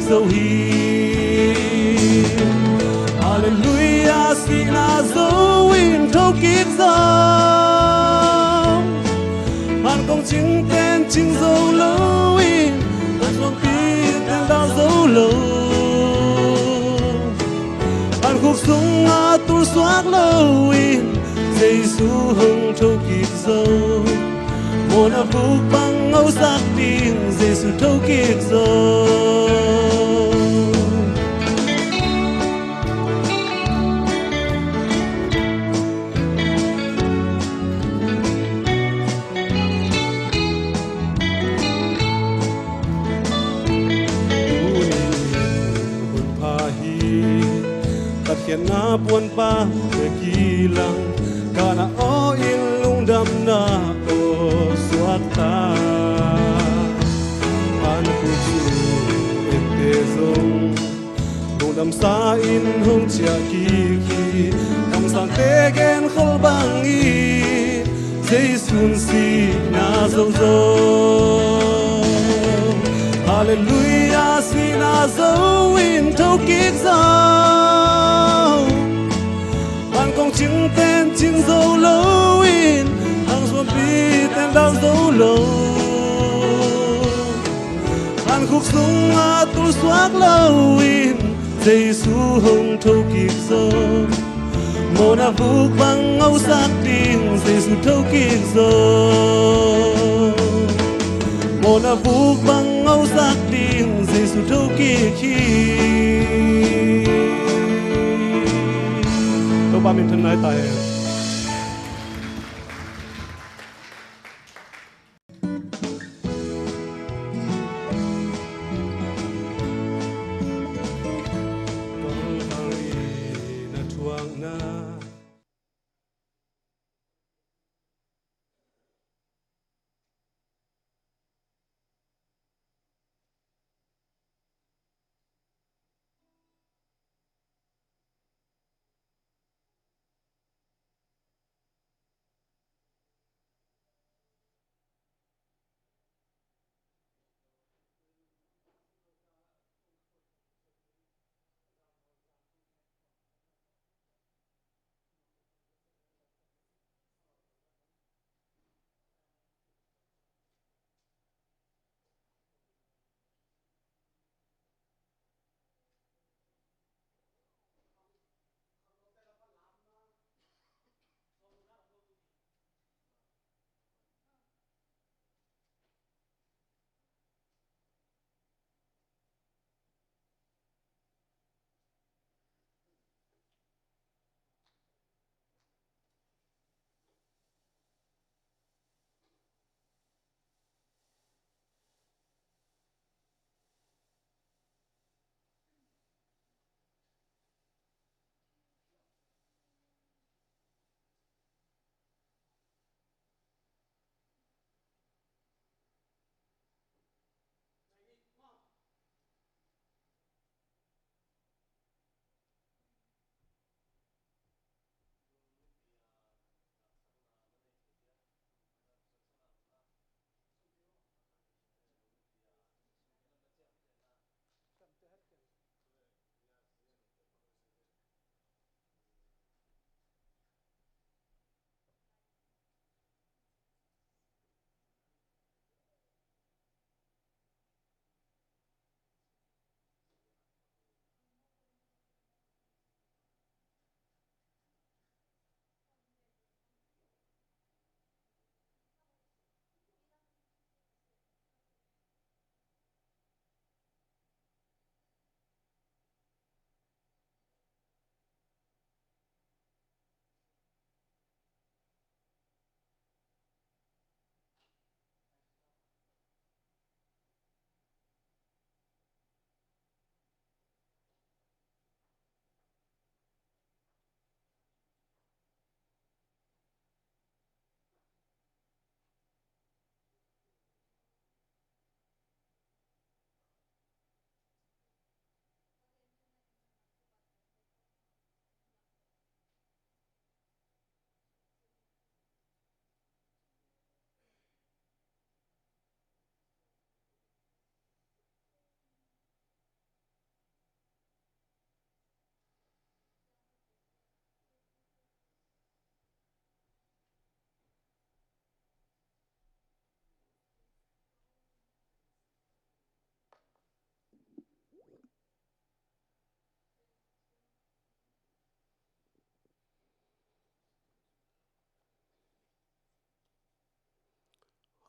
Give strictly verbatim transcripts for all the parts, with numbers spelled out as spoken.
zo hi. Halleluiah, sihna zo in thokik zo. An kong cingten cing zo lo in, an zuanpiten dal zo lo. An khuk sungah tul suak lo in, Jesu hong thokik zo. Mawhna vuk bang ngosak ding, Jesu thokik zo. Tuni hun pha hi, Pathien na puan pa te kilang, kana aw in lungdamna aw suak ta. An khuk sung ente zong lungdamsa in hong ciah kik hi. Kamsangte genkhol bangin Jesu'n sihna zo zo. Halleluiah, sihna zo in thokik zo. An kong cingten cing zo lo in, an zuanpiten dal zo lo. An khuk sungah tul suak lo in, Jesu hong thokik zo. Mawhna vuk bang ngosak ding, Jesu thokik zo. Mawhna vuk bang ngosak ding, Jesu thokik hi. Topa min thang nai ta hen. Kalvari na thuakna.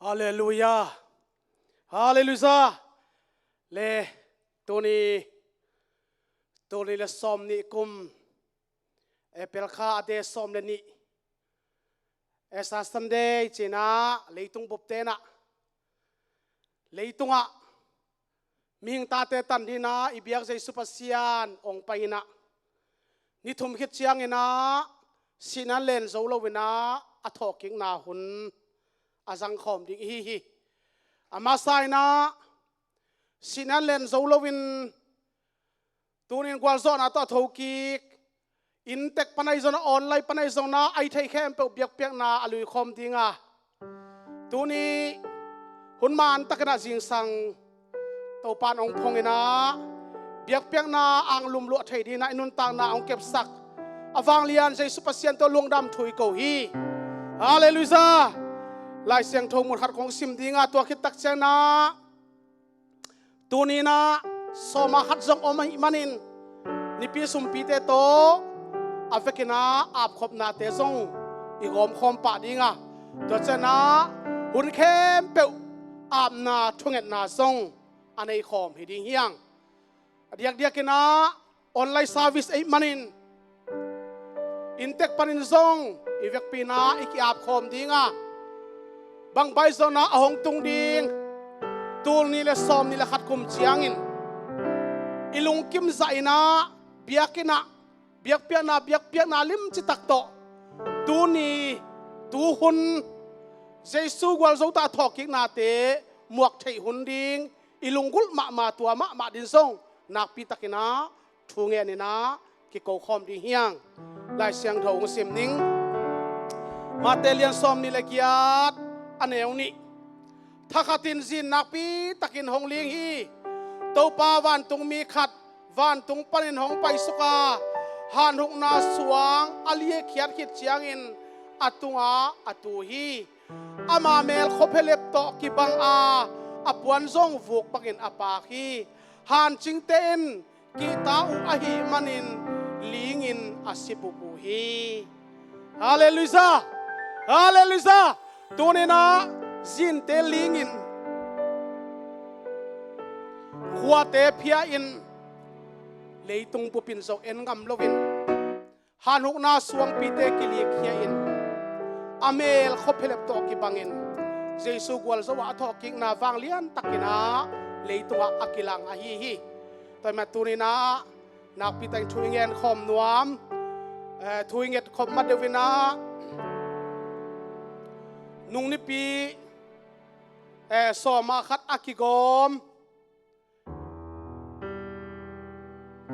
Halleluia. Halleluia. Le tuni, tuni le sawm nih kum, April kha a de sawm le nih, Easter Sunday cinah leitung bup tenah, leitungah mihing tate tan dinah i biak Jesu Pasian hong pai inah, ni thum khit cianginah sihna len zo loinah a thawhkikna hun a zangkhawm ding ihi hi. A masa inah sihna len zo loin tunin gualzawhna tawh a thokik, inntek pan ahi zongna, online pan ahi zongna, a i theih khempeuh biakpiakna a luikhawm dinga, tuni hun mantakinah zingsang Topan hong phonginah biakpiakna ang lumluah thei dinah i nuntakna hong kepsak a vanglian Jesu Pasian tawh lungdam thu i ko hi. Halleluia. Lai Siangtho mun khat kong sim dinga, tua khit tak cianginah tuninah sawma khat zong om ahih manin nipi sumpite tawh a vekinah apkhopnate zong i gawmkhawm pah dinga, tua cianah hun khempeuh apna thungetna zong a neikhawm hi ding hiang. A diakdiakinah online service ahih manin inntek panin zong i vekpi inah i ki-apkhawm dinga, bang bang zongna a hong tung ding tul nih le sawm nih le khat kum ciangin i lungkim zah inah biakinn ah biakpiakna, biakpiakna limci tak tawh tuni, tuhun Jesu gualzo ta thawhkiknate muak theih hun ding i lunggulh mahmah, tua mahmah din zong nakpitakinah thu ngeninah kikokhawm ding hiang. Lai Siangtho hong sim ning. Mate lian sawm nih le giat, a neu nih. Thakhatin zin nakpitakin hong ling hi. Topa vantungmi khat vantung panin hong paisuka, hanhukna suang a likkhiat khit ciangin a tungah a tu hi. Ama mel khuaphialep tawh kibang a, a puan zong vuk bangin a paak hi. Hancingte in kihta uh ahih manin lingin a sibup uh hi. Halleluia. Halleluia. Tuninah zinte lingin, khuate phia in, leitung bupin zong en ngam loin, hanhukna suangpite kilikkhia in, a mel khuaphialep tawh kibangin Jesu gualzo ah a thawhkikna vanglian takinah leitungah a kilang ahi hi. Tua ahih manin tuninah nakpitakin thu i ngen khawm nuam, eh, thu i nget khawm ma deuh inah nung nipi, eh, sawma khat a kigawm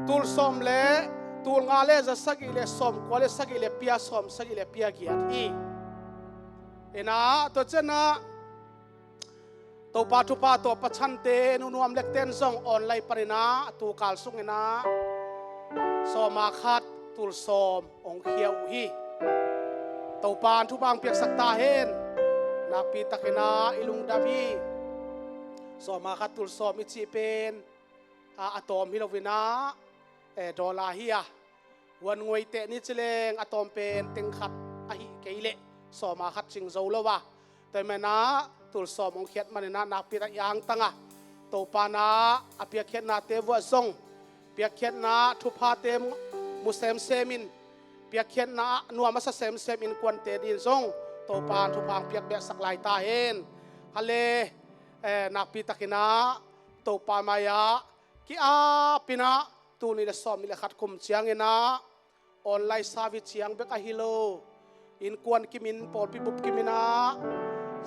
tul sawm le tul nga le za sagih le sawm kua le sagih le pia, sawm sagih le pia giat hi. Inah tua cianah Topa thupha tawh pachante nunuam lekten zong online paninah tu kal sunginah sawma khat tul sawm hong khia uh hi. Topan thupha hong piaksak ta hen. Nakpitakinah i lungdam hi. Sawma khat tul sawm i cih pen a, a tawm hi loinah, eh, dollar hi a, wan nguaiteh ni cileng a tawm pen teng khat ahi kei leh sawma khat cing zo lo a. Tua ahih maninah tul sawm hong khiat maninah nakpitakin i angtang a, Topanah a piakkhiatnate vuah zong, piakkhiatna thuphate mu, mu semsemin, piakkhiatna nuam a sa semsem innkuante din zong Topan thupha hong piak behsak lai ta hen. Hale, eh, nakpitakinah Topa mai-ah ki-apinah tul nih le sawm nih le khat kum cianginah online service ciang bek ahi lo, innkuan kimin, pawlpi bup kiminah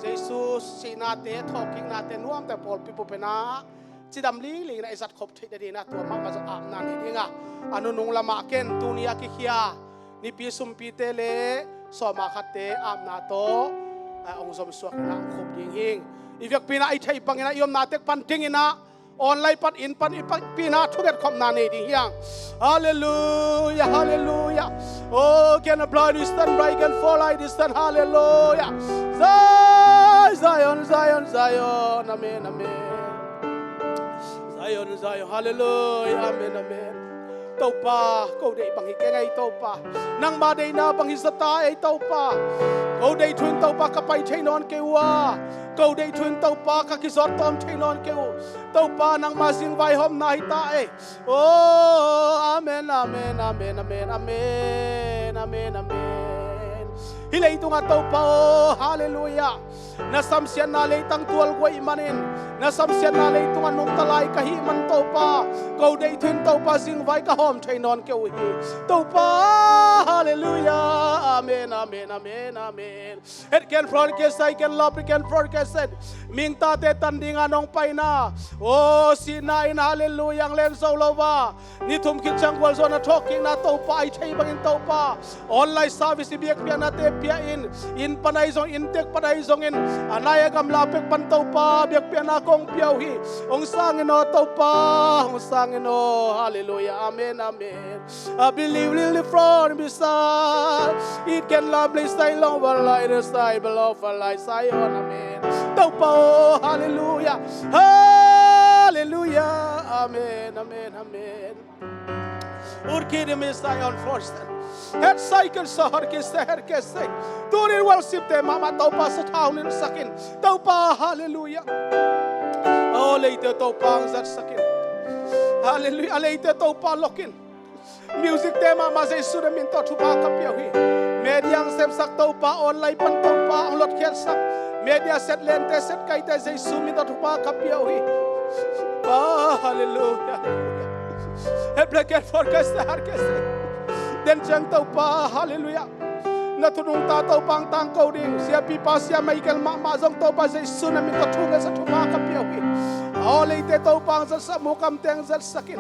Jesu sihnate, thawhkiknate nuamte pawlpi bupinah cidam linglinginah i zatkhop theih nadinginah tua mahmah zong apna nei dinga, a nunung lamah ken tuni a kikhia nipi sumpite le sawma khatte apna tawh, ah, hong zomsuak inah hong khup ding hing. I vekpi inah i theih banginah i omna tek pan dinginah online pan, inn pan, i pan pinah thunget khopna nei ding hiang. Halleluia, halleluia. Oh, can a blind stand, blind can fall like this stand. Halleluia. Zion, Zion, Zion, Zion. Amen, amen. Zion, Zion. Halleluia. Amen, amen. Topa, ko deih bang hi keng ei Topa. Nangma deihna bang hi zata ei Topa. Ko deih thu in Topa ka pai thei nawn kei uh a, ko deih thu in Topa ka kizawt tawm thei nawn kei uh. Topa, nangma zingvaihawmna hi ta ei. Oh, amen, amen, amen, amen, amen, amen, amen. Hih leitungah Topa aw, halleluiah. Na samsiatna leitang tualguah ih manin, na samsiatna leitungah nungta lai ka hih man Topa, ko deih thu in Topa zingvai ka hawm thei nawn kei uh hi. Topa, halleluiah. Amen, amen, amen, amen. It can flow, it can say, it can love, it can flow, it can say. Mingtate tan dinga nong paina, oh, sihna in halleluiah ang len zo lo va. Ni thum khit ciang gualzawhna thawhkikna Topa, a i thei bangin Topa online service i biakpiaknate pia in, inn pan ahi zong, inntek pan ahi zongin, a nai a gamla pek pan Topa biakpiakna kong pia uh hi. Hong sang in aw Topa, hong sang in aw. Halleluiah, amen, amen. I believe lily from beside, it can lovely style over light, the style over light, Zion, amen. Topa aw, halleluiah, halleluiah, amen, amen, amen. Ut kid mi Zion force. Het sai ken sa har ke se, har ke se. Tunin worship te mahmah Topa sathau nin sakin. Topa, halleluiah. Oh, leite Topa ang zat sakin. Halleluiah. A leite Topa lokin. Music te mahmah Jesu na min tawh thupha ka pia uh hi. Media ang sepsak Topa, online pan Topa ang lotkhiatsak. Media set lente set kaite Jesu min tawh thupha ka pia uh hi. Pa, halleluiah. Het black cat for kese har kese. Den ciang Topa, halleluiah. Na thunungta Topa ang tangko ding. Siapipa, Sia Michael mahmah zong Topa Jesu na min tawh thu ngetsa thupha ka pia uh hi. Aw leite Topa ang zatsak, mukamte ang zatsakin.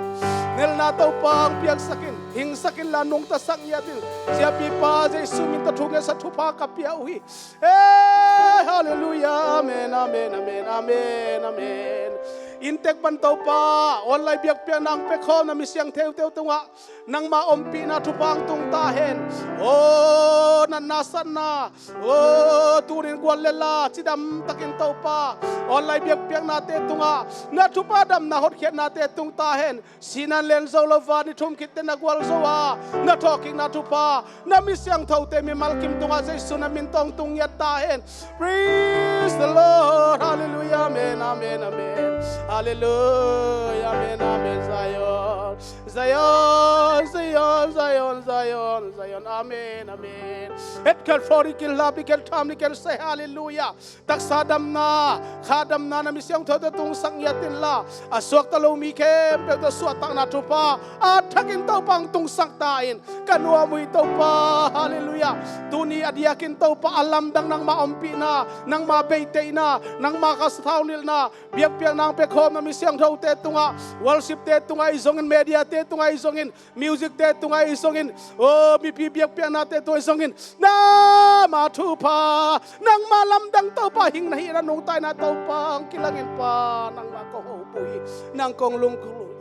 Nelna Topa ang piaksakin. Hingsakin la nungtasak ngiatin. Siapipa Jesu min tawh thu ngetsa thupha ka pia uh hi. Hey, halleluiah. Amen, amen, amen, amen, amen. Inntek pan Topa, online biakpiakna ang pia khawm na mi siangthote tungah nangma ompihna thupha ang tung ta hen. Oh, natna satna, oh, tunin gual le la cidam takin Topa, online biakpiaknate tungah na thupha damna hotkhiatnate tung ta hen. Sihna in len zo lo va, ni thum khit teh na gualzo a, na thawhkikna thupha na mi siangthote mimal kim tungah Jesu na min tawh tung ngiat ta hen. Praise the Lord. Halleluiah. Amen, amen, amen. Halleluiah. Amen, amen. Zion. Zion, Zion, Zion, Zion, Zion. Amen, amen. Het khat for it, it can love, it can come, it can say halleluiah. Taksa damna, kha damna na mi siangthote tungsak ngiat inla, a suakta lo mi khempeuhte suahtakna thupha a thakin Topa ang tungsak ta in. Ka nuam uh hi Topa, halleluiah. Tuni a diakin Topa a lamdang nangma ompihna, nangma beiteihna, nangma ka sathau nilhna, biakpiakna ang pia khawm na mi siangthote tungah, worship te tungah ahi zongin, media te tungah ahi zongin, music te tungah ahi zongin, oh, mipi biakpiaknate tungah ahi zongin, nangma thupha, nangma lamdang Topa, hing na hihna nungta in ah Topa ang kilangin Pa, nangma kong hopih uh hi. Nang kong lunggulh uh hi.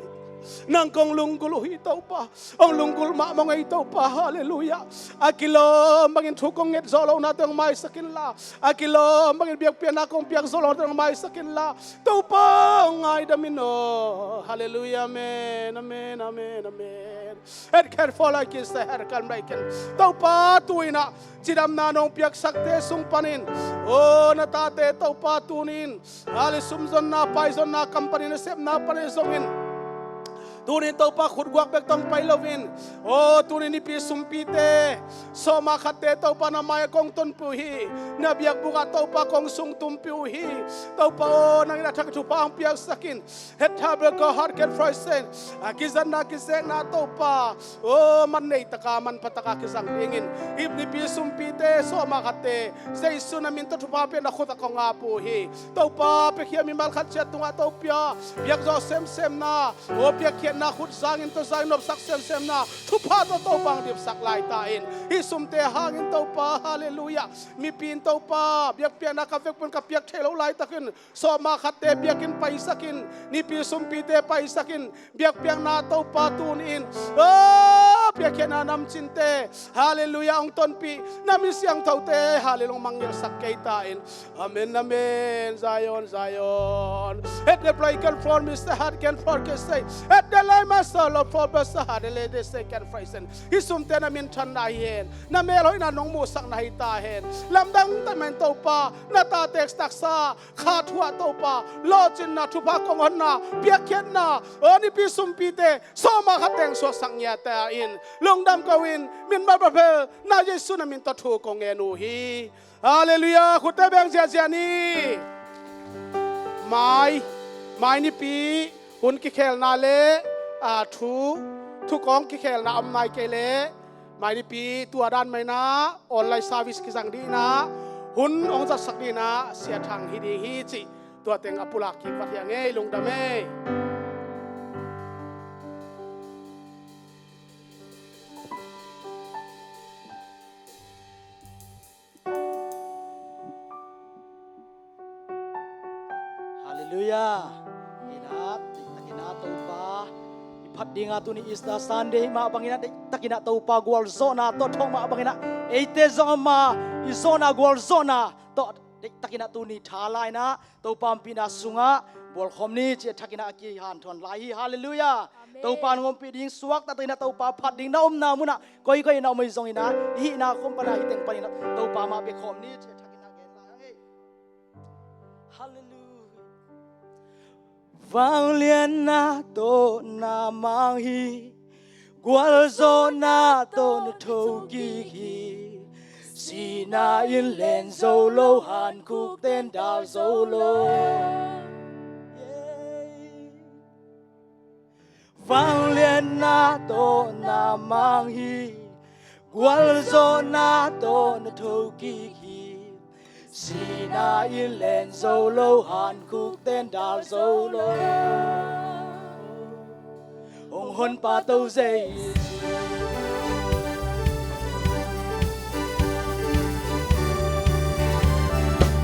Nang kong lunggulh uh hi Topa. Hong lunggulh mahmah ung ei Topa. Halleluiah. A kilawm bangin thu kong nget zawh lohnate hong maisak inla, a kilawm bangin biakpiakna kong piak zawh lohnate hong maisak inla, Topa hong ngaidam in aw. Halleluiah. Amen, amen, amen, amen. Het khat for it, it can say, het khat for it, it can. Topa, tu-in ah cidamna nong piaksakte sung panin, oh, na tate Topa tunin, halleluiah, sumzonna, paizonna kam panin, nasepna panin zongin, tunin Topa khutguak bek tawh pei loin, oh, tunin nipi sumpite, sawma khatte Topa na mai-ah kong tonpih uh hi. Na biakbuk ah Topa kong sungtumpih uh hi. Topa aw, nang in a thak thupha ang piaksak in. Het tha bel ko het khat for it, it can say. A kizatna, kizekna Topa, oh, man nei taka, manpha taka kizang dingin, hih nipi sumpite, sawma khatte Jesu na min tawh thupha pia na khut ah kong ap uh hi. Topa, piakhia mimal khat ciat tungah Topa, biakzawh semsemna, oh, piakkhiatna khut zangin, tawh zangin nopsak semsemna thupha tawh Topa ang dipsak lai ta in. Hih sumte hangin Topa, halleluiah. Mipi in Topa, biakpiakna ka vekpi-in ka piak theih loh laitakin, sawma khatte biakinn paisakin, nipi sumpite paisakin, biakpiakna Topa tuni-in, oh, piakkhiatna namcinte, halleluiah, hong tonpih na mi siangthote, halleluiah, hong mangngilhsak kei ta in. Amen, amen. Zion, Zion. At the play can promise the heart can forget say. At the light my soul of for best heart the lady say can frighten. Hih sumte na minthanna hi hen. Na melhoihna nong muhsakna hi ta hen. Lamdang tamen Topa, na tate taksa khat huah Topa, lawhcinna, thupha kong honna, piakkhiatna, aw nipi sumpite sawma khat teng suaksak ngiate in lungdam ko in, min malpha phel na Jesu na min tawh thu kong ngen uh hi. Halleluiah. Khutte beng ziahziah ni. Mai, mai nipi hun kikhelna le, a, thu, thukawng kikhelna om nai kei le, mai nipi tua dan mai na online service kizang dih na, hun hong zatsak dih na, Sia Thang hi ding hi cih tua teng a pulak kik vat hiang ei, lungdam ei. Halleluiah. Inah, deihtakinah Topa i phat dinga tuni Easter Sunday mah banginah, deihtakinah Topa gualzawhna tawh thawh mah banginah, eite zong ama i zawhna gualzawhna tawh deihtakinah tuni tha lainah Topa ompihna sungah bualkhawm ni ci-a thakinah a kihanthawn lai hi. Halleluiah. Amen. Topa nong ompih ding suak taktakinah Topa phat ding na omna munah koikoi inah om ahi zonginah, i hihna khawm panah, hih teng paninah Topa mah bia khawm ni ci-a thakinah gen lai hang ei. Halleluiah. Vangliatna tawh na mang hi, gualzawhna tawh na thokik hi. Sihna in len zo lo, hankhukten dal zo lo. Vangliatna tawh na mang hi, gualzawhna tawh na thokik hi. Sihna in len zo lo, hankhukten dal zo lo. Hong honpa to Jesu.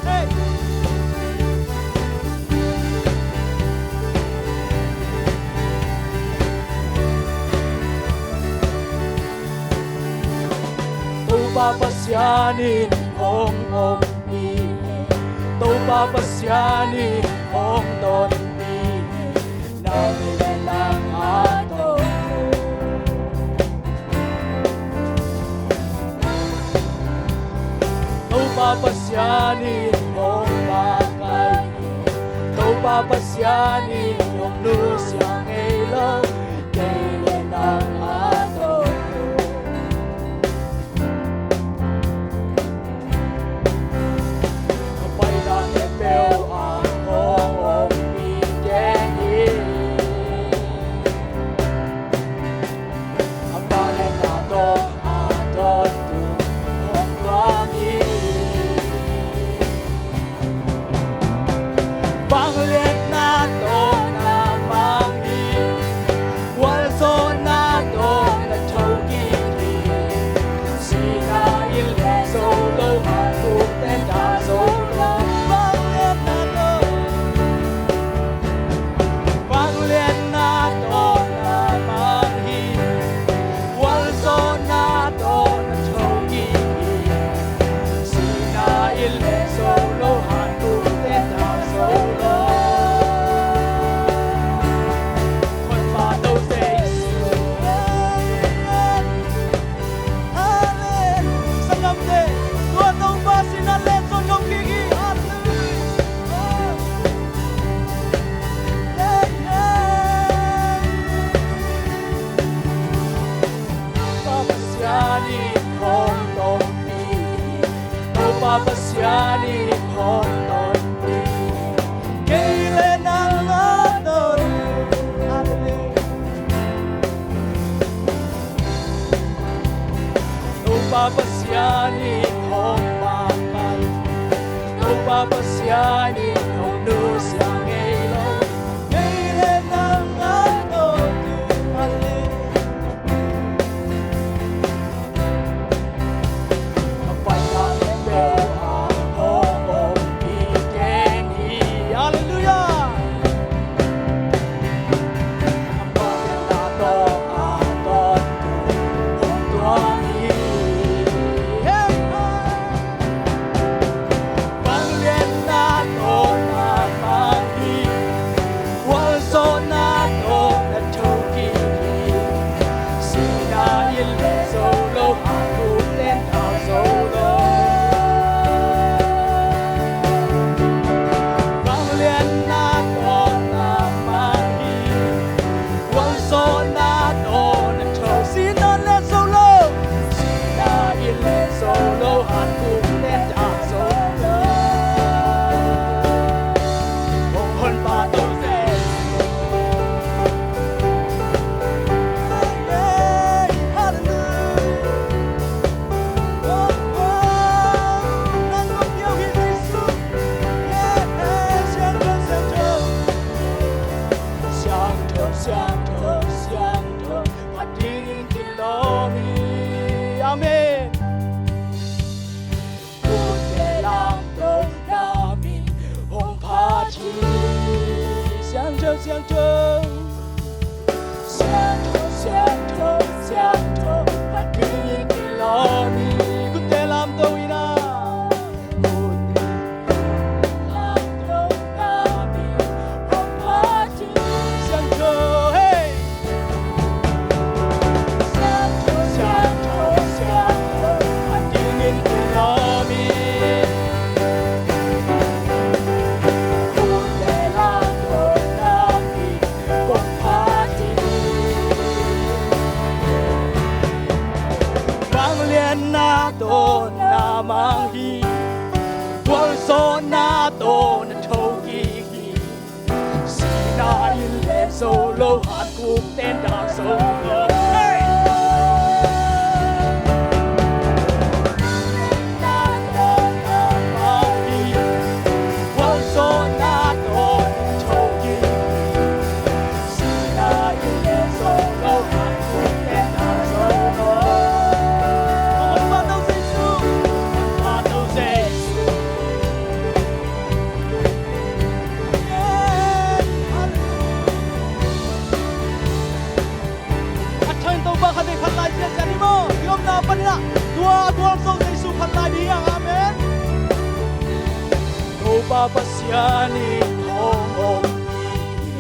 Hey! Topa Pasian in hong ompih hi. Topa Pasian in hong tonpih hi. Nang le nang a tawh. Topa Pasian in hong pakaih hi. Topa Pasian in hong nusia ngei lo. Kei le nang a tawh. Vangliatna tawh na mang hi, gualzawhna tawh na thokik hi. Sihna in len zo lo, hankhukten dal zo lo. Vangliatna tawh, vangliatna tawh na mang hi, gualzawhna tawh na thokik hi. Sihna in len zo lo, hankhukten dal zo lo. Honpa to Jesu. Amen. Sanggamte, tua Topa sihna len zo thokik hi. Halleluiah. Amen. Topa Pasian in hong tonpih hi. Topa Pasian in hong tonpih hi. Kei le nang a tawh. Halleluiah. Topa Pasian in hong pakaih hi. Topa Pasian in hong nusia ngei lo. Kei le nang a tawh. Halleluiah. Halleluiah. Tawh na tawh na tho, sihna le zo lo, sihna in le zo lo, han kuk ten dak zo lo. Hong honpa to Jesu. Amen. Hallelujah. Oh, oh. Nang kong piau hi Jesu. Yeah, yeah. Siangtho, siangtho. Siangtho, siangtho, siangtho, phat dingin kilawm hi. Amen. Khut le lam tawh na min hong phat hi. Siangtho, siangtho. Siangtho, siangtho, siangtho, phat dingin kilawm hi. Khut le lam tawh in a. Khut le lam tawh na min hong phat hi. Siangtho, hey. Siangtho, siangtho, siangtho, phat dingin kilawm hi. Khut le lam tawh na min hong phat hi. Vangliatna tawh na mang hi. Gualzawhna tawh na thokik hi. Sihna in le zo lo, han kuk ten dak zo lo. Hey! A thang Topa khat vei phat lai ciaciat ni maw? I omna panin ah tua a gualzo Jesu phat lai ni hi hang. Amen. Topa Pasian in hong ompih hi.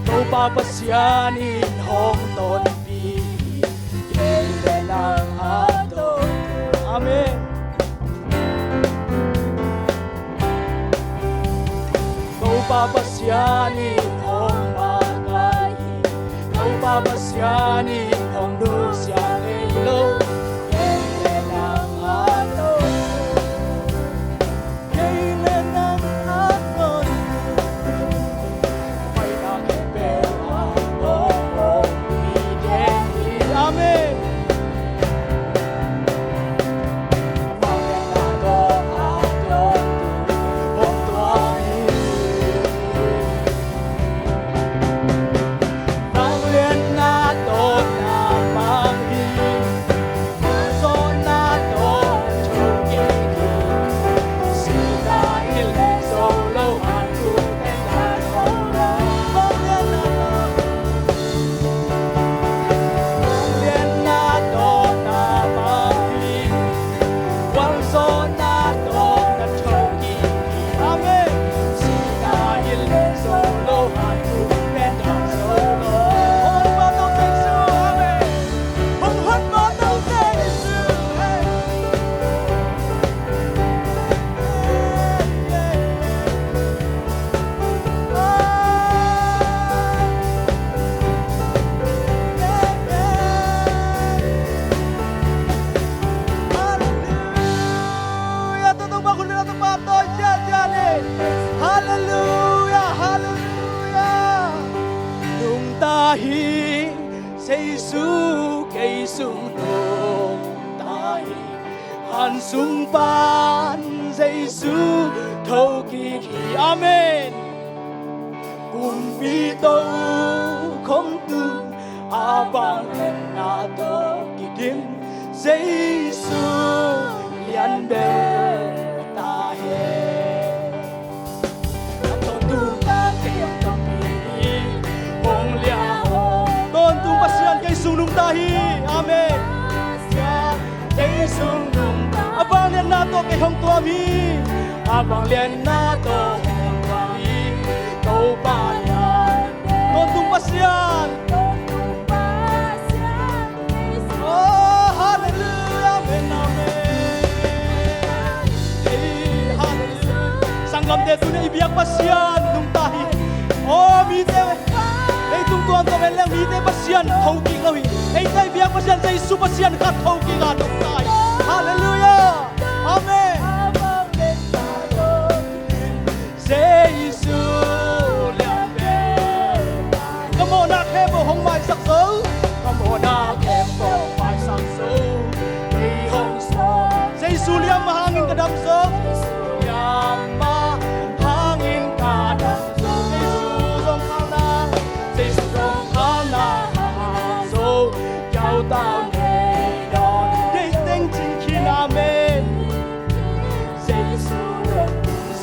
Topa Pasian in hong tonpih hi. Kei le nang a tonpih. Amen. Topa Pasian in hong makaih hi. Topa Pasian in hong nusia ngei lo. Kei le nang a tonpih. Kei le nang a tonpih. Amen. Halleluia. Tua Topa khut le lam tawh phat to ziahziah ni. Halleluia, halleluia. Nungta hi Jesu, kei sung nungta hi. Han sung pan Jesu thokik hi. Amen. Kumpi tokhom tung a vangliatna tawh kidim Jesu lian bel ta hen. Tawntung pa kei hong tonpih hi. Hong liang hong Tawntung Pasian kei sung nungta hi. Amen. Kei sung nungta. A vangliatna tawh kei hong tuam hi. A vangliatna tawh kei hong tuam hi. Topa lian. Tawntung Pasian. Oh, halleluia, amen, amen. Ei, halleluia. Sanggamte, tuni i biak Pasian nungta hi. Oh, mite, leitung tuamtuam en leng mite Pasian Pasian tho kik lo hi. Eite biak Pasian Jesu Pasian khat tho kik a dong ta hi. Halleluiah. Amen. Jesu lian ve. Ka mawhna khempeuh hong maisak zo. Ka mawhna khempeuh maisak zo. Kei hong sawm. Jesu liam mah hangin ka dam zo. Jesu liam mah hangin ka dam zo. Jesu zong khalna. Jesu zong khalna hang zo. Kyautau nei dawn. Deih teng cing khin, amen. Jesu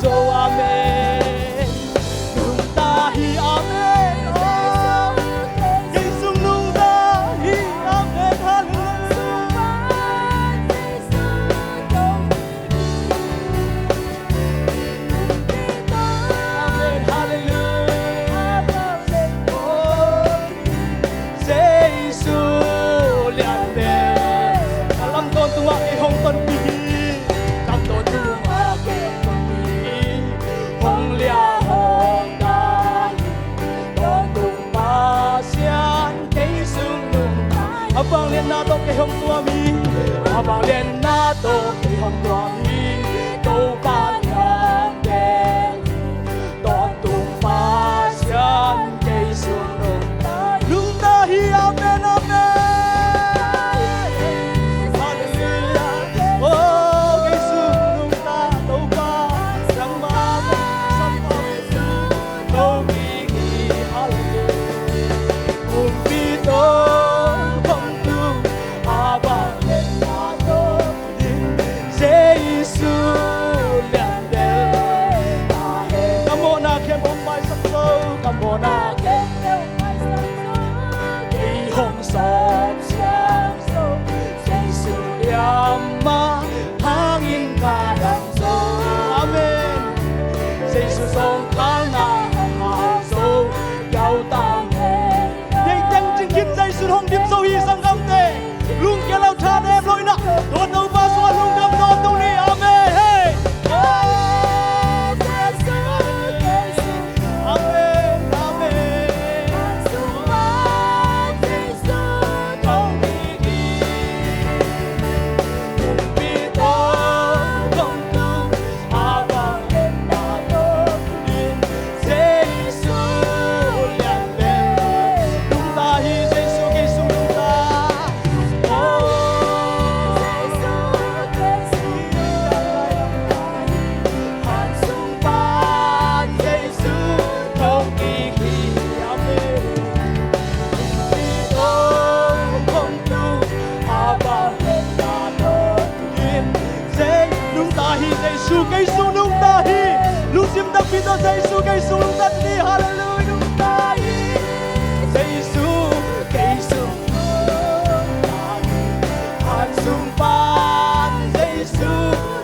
zo, amen. Nungta hi, amen. Oh, Jesu nungta hi, amen. Halleluiah. Amen. Halleluiah. Jesu lian ve. Ka lam tawntungah kei hong tonpih hi. Lam tawntungah kei hong tonpih hi. Hong lian hong dai hi. Tawntung Pasian kei sung nungta hi. A vangliatna tawh kei hong tuam hi. A vangliatna tawh kei hong tuam hi. Topa lian ve. Tawntung Pasian kei sung nungta hi. Nungta hi, amen, amen. Halleluiah. Oh, kei sung nungta Topa. Nangmah sam pau. Toki hi, halleluiah. Kumpi tawh kong tung. A vangliatna tawh Jesu lian ve. Ka mawhna khempeuh maisak zo. Ka mawhna khempeuh maisak zo. Kei hong sawm siam zo. Jesu liam mah hangin ka dam zo. Amen. Jesu zong khalna hang zo. Kyautau nei. Deih teng cing khin, Jesu hong dim zo hi, sanggamte. Lungkia lo, tha nem lo in ah, tua Topa sungah lungdam tawntung ni. Amen. Hey. Amen. Amen. Jesu lian ve. Nungta hi, Jesu kei sung nungta. Oh. Hansung pan Jesu thong kik hi. Amen. Kumpi tawh kong tung. A vangliatna tawh in. Jesu nungta hi, Jesu kei sung nungta hi. Lungsim takpi tawh Jesu kei sung nungta ni. Halleluiah, nungta hi. Jesu kei sung nungta hi. Hansung pan Jesu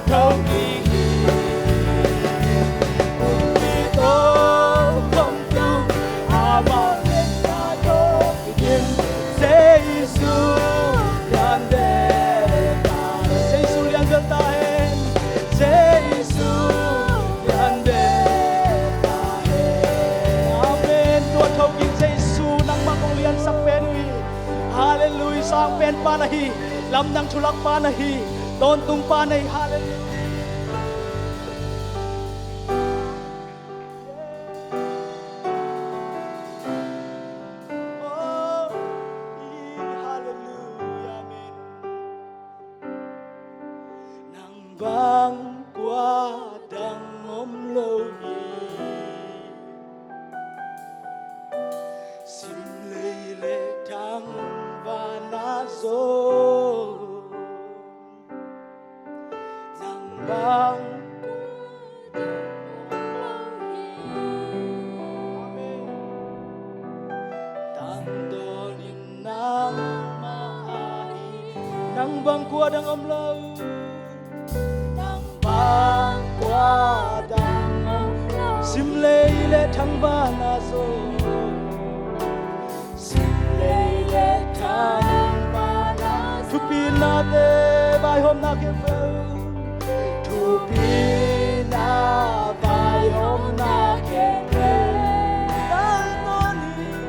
thong kik hi. Kumpi tawh kong tung. A vangliatna tawh Jesu lian ve ta hen. Jesu lian ve ta hen. Jesu lian ve ta hen. Amen. Tua thawkin Jesu nangmah kong liansak pen uh hi. Halleluiah. Sang pen pa na hi. Lamdang thulak pa na hi. Tawntung pa na hi. Halleluiah. Oh, halleluiah, amen. Nang bang kua dang om lo hi. Sim lei le thang vana zo. Nang bang kua dang om lo hi. Amen. Tangdawnin nangmah ahi. Nang bang kua dang om lo. Nang bang kua dang om lo. Sim lei le thang vana zo. Sim lei le thang vana zo. Thupinate vaihawmna khempeuh. Thupina vaihawmna khempeuh. Tangdawnin,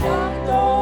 tangdawn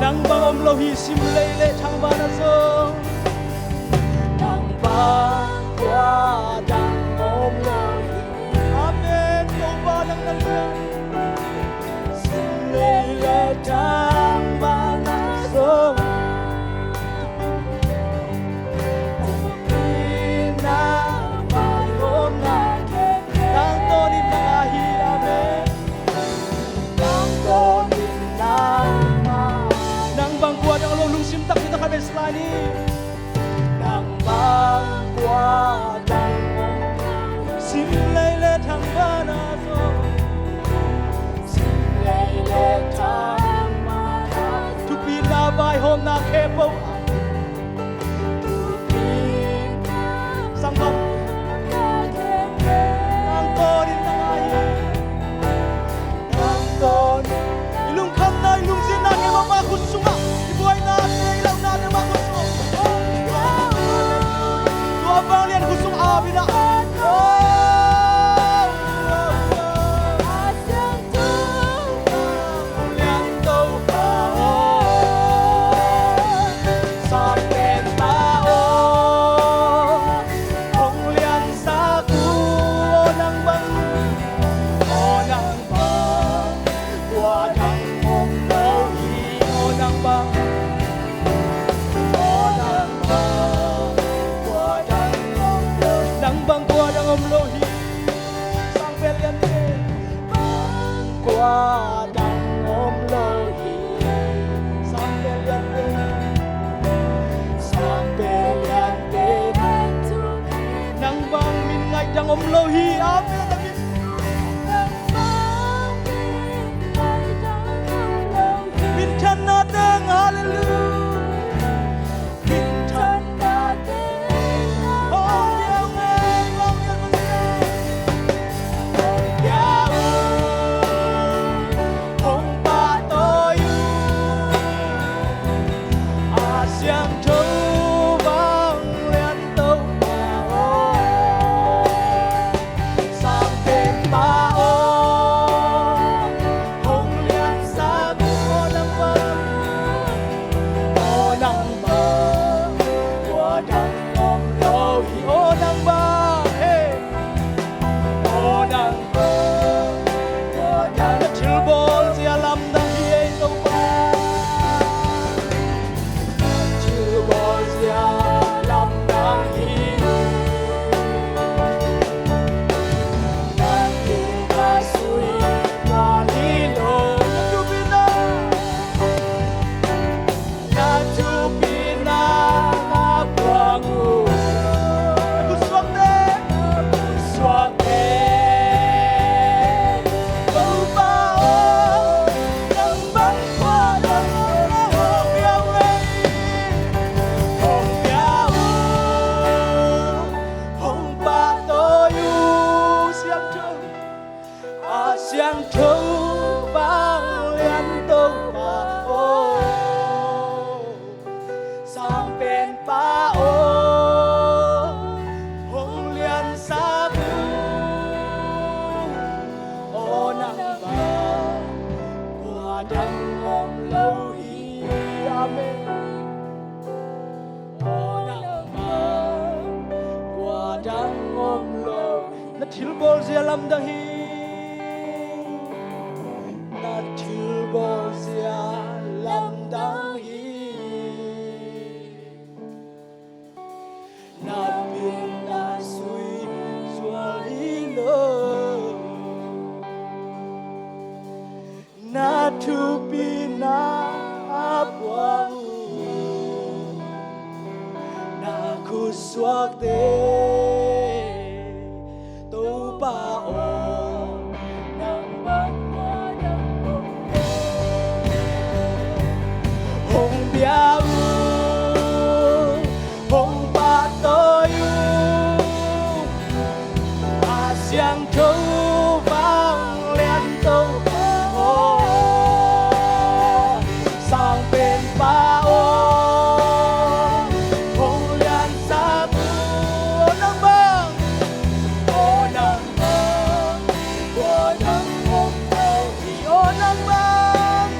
Nang bang om lo hi, sim lei le thangvana zong. Nang bang kua dang om lo hi. Amen. Topa nang na lian. Sim lei le thangvana zong. Nang bang om na lian. Tangtawnin nang ahi. Amen. Nang bang kua dang lo, lungsim takpi tak khat bek sa lai ni. Nang bang kua dang lo, sim lei le thangvana zong. Sim lei le thangvana zong. Thupina vaihawmna khempeuh. Sanggam. Nang tawnin nang ahi. Nang tawnin. I lungkhamna, i lungzinna khempeuh ama khut sungah. I buainate, i launate ama khut sungah. Tua vanglian khut sungah ap in ah. Lian Topa aw, Sang Penpa aw, hong liansak uh, aw nang bang, aw nang bang, kua dang om lo hi, aw nang bang, aw nang bang, kua dang om lo hi, nang bang kua dang om lo hi, Sang Pen Liante. Kua dang om lo hi. Sang Pen Liante. Sang Pen Liante. Nang bang min ngaih dang om lo hi. Amen. Nang bang min ngaih dang om lo hi. Minthanna teng, hallelujah. Sang Penpa aw, hong liansak uh, aw nang bang, aw nang bang, kua dang om lo hi, aw nang bang, hey, aw nang bang, kua dang. Na thilbawlzia lamdang hi ei Topa. Thilbawlzia lamdang hi. Na thupina sui tuan hi lo. Na thupina, na thupina a puang uh. Na khutsuakte, na khutsuakte. Topa aw, nang bang kua dang om lo hi. Hong pia uh, hong pia uh, hong pahtawi uh, Siangtho. A Siangtho Vanglian Topa aw. Sang Penpa aw, hong liansak uh, aw nang bang, kua dang om lo hi. Amen. Aw nang bang, kua dang om lo hi. Na thilbawlzia lamdang hi. Na thilbawlzia lamdang hi. Na thupina sui zual hi lo. Na thupina a puang uh. Na khutsuakte, Topa aw, nang bang kua dang om lo. Hong pia uh, hong pahtawi uh, a Siangtho Vanglian Topa aw. Sang Penpa aw, hong liansak uh, aw nang bang, aw nang bang, kua dang om lo hi, aw nang bang,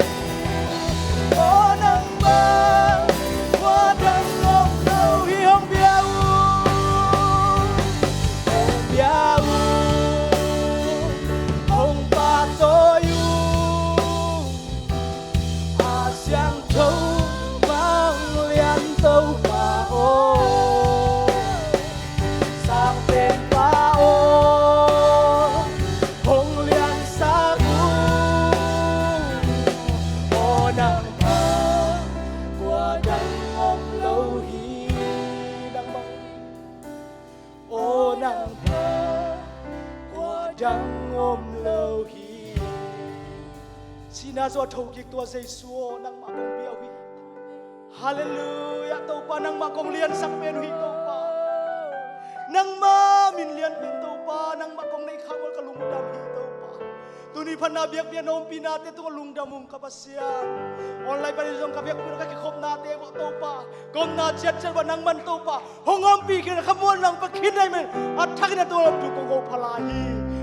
aw nang Siang om lo hi. Sihna zaw a thokik tua Jesu aw, nangmah kong bia uh hi. Halleluiah. Topa, nangmah kong liansak pen uh hi, Topa. Nangmah min lianpen, Topa, nangmah kong neih khak uh ka lungdam hi, Topa. Tuni phatna biakpiakna ompihnate tungah lungdam ung, ka Pasian. Online panin zong ka biakpiakna, ka kikhopnate uh, Topa, ka omna ciatciat uah nangman, Topa, hong ompih khin a, ka muan nang pa khin ahih manin a thakin a tua lamtu kong ko pha lai hi.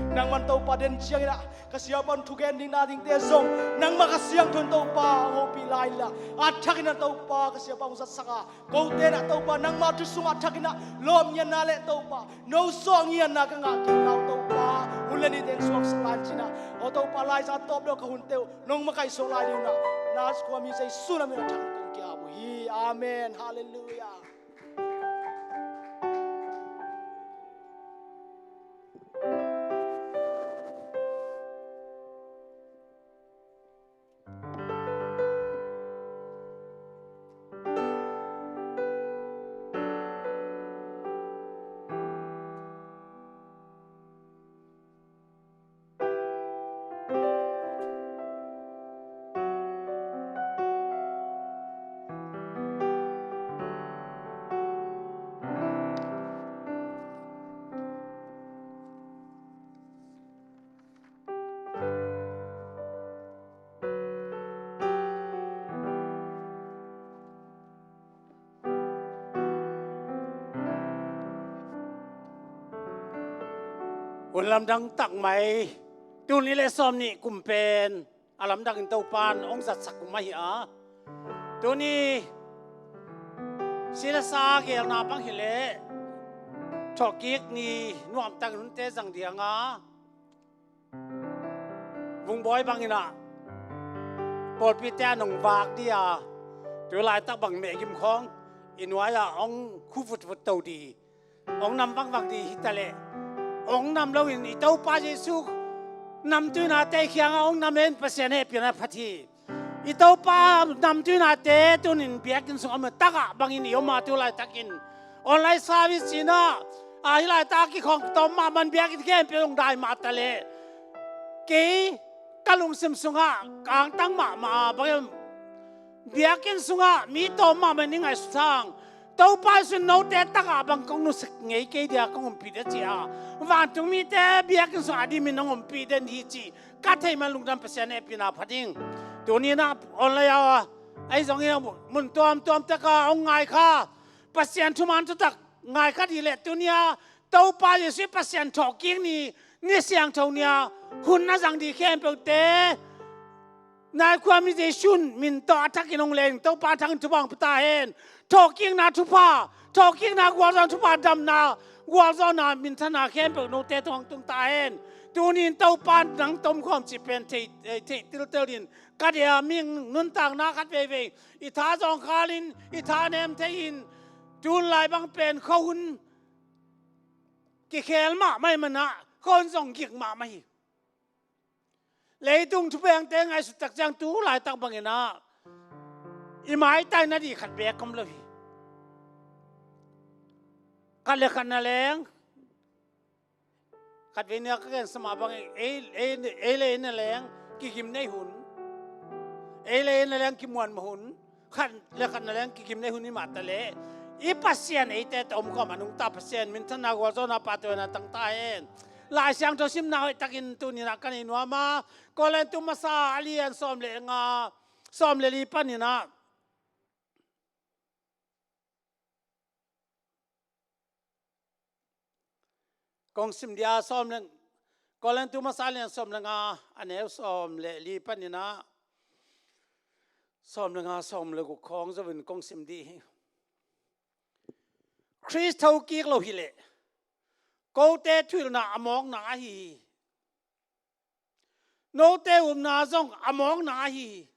Nangman, Topa, den ciangin ah ka siapa in thugen ding na dingte zong nangmah ka siangtho in, Topa, hong hopih lai inla, a thakin ah, Topa, ka siapa hong zatsak a, kote in ah, Topa, nangmah thu sungah a thakin ah lawpngiatna le, Topa, no suah ngiatna ka ngah kik nau, Topa, hun le nite in suaksak lai in, ci-in ah, aw Topa, laiza tawp deuh ka hunte uh nong makaihsuak lai ding un ah, Nazareth khuami Jesu na min a thakin kong ki-ap uh hi. Amen. Halleluiah. Hun lamdang tak mai. Tul nih le sawmnih kum pen a lamdangin Topa in hong zatsak kum ahi a, tuni si le sa geelna bang hileh thawhkik ni nuamtakin hunte zang ding a, Vungbawi bangin ah pawlpite a nong vak ding a, tu laitak bang mehgim khawng i nuai-ah hong khu vutvut to ding, hong nam vangvang ding hi taleh, hong nam loin i Topa Jesu namtuinate i kiangah hong nam in Pasian hehpihna phat hi. I Topa namtuinate tunin biakinn sung a om a, tagah bangin i om a, tu laitakin online service ci-in ah, a, hih laitak a kikhawm tawm mahmah in biakinn khempeuh hong dai mah taleh, kei ka lungsim sungah ka angtang mahmah a, bang hiam, biakinn sungah mi tawm mahmah in i ngaihsut hang, Topa Jesu in note tagah bang kong nusia ngei kei ding a, kong ompih ding a ci a, vantung mite biakinn sungah a dimin hong ompih den hi cih ka theih man lungdam, Pasian hehpihna phat ing. Tuni-in ah online a, ahi zongin mun tuamtuam tek a hong ngai kha, Pasian thuman thutak ngai kha ding leh, tuni-a Topa Jesu Pasian thawhkik ni, ni siangtho ni-a hun na zang ding khempeuhte, Nazareth khuami Jesu min tawh a thakin hong leng, Topa a thakin thupha hong pia ta hen. Thawhkikna thupha, thawhkikna gualzawhna thupha, damna gualzawhna minthanna khempeuh note tungah hong tung ta hen. Tuni-in Topa nang tawh om khawm cih pen thei, eh, theih tiltel in ka deih a, mihing nuntakna khat veivei i tha zawngkhal in, i tha nem thei in, tu lai bang pen khuahun kikhel mahmah ahih manin ah khuahun zong gik mahmah hi. Leitung thupengte ngaihsut tak ciang tu laitak bangin ah i maitai nading khat beek om lo hi. Khat le khat na leng, khatvei ni-a ka gensa mah bangin ei, ei, ei le ei na leng kigim nei hun, ei le ei na leng kimuanmawh hun, khat le khat na leng kigim nei hun hi mah taleh, i Pasian eite tawh om khawm a nungta Pasian minthanna gualzawhna pahtawina tang ta hen. Lai Siangtho simna hoih takin tuni-in ah ka nei nuam a, Korintu masa a lian sawm le nga, sawm le li panin ah kong sim ding a, sawm le, Korintu masa lian sawm le nga, a neu sawm le li panin ah sawm le nga, sawm le guk khawng zo-in kong sim ding hi. Khrist thokik lo hileh kote thuhilhna a mawkna ahi hi. Note upna zong a mawkna ahi hi.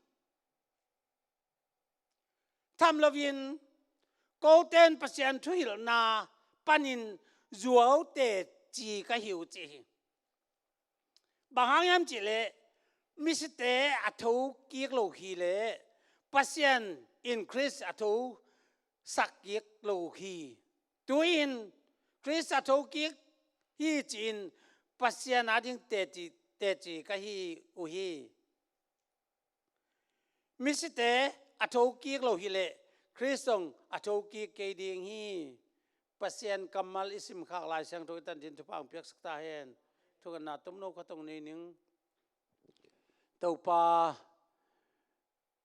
Tham loin kote in Pasian thuhilhna panin zuau teci ka hi uh ci hi. Bang hang hiam cihleh misite a thokik lo hileh Pasian in Khrist a thosak kik lo hi. Tu-in Khrist a thokik hi ci-in Pasian ading teci, teci ka hi uh hi. Misite a thokik lo hileh Khrist zong a thokik kei ding hi. Pasian kammal i simkhak Lai Siangtho i tan din thupha hong piaksak ta hen. Thungetna tomno khat hong nei ning. Topa,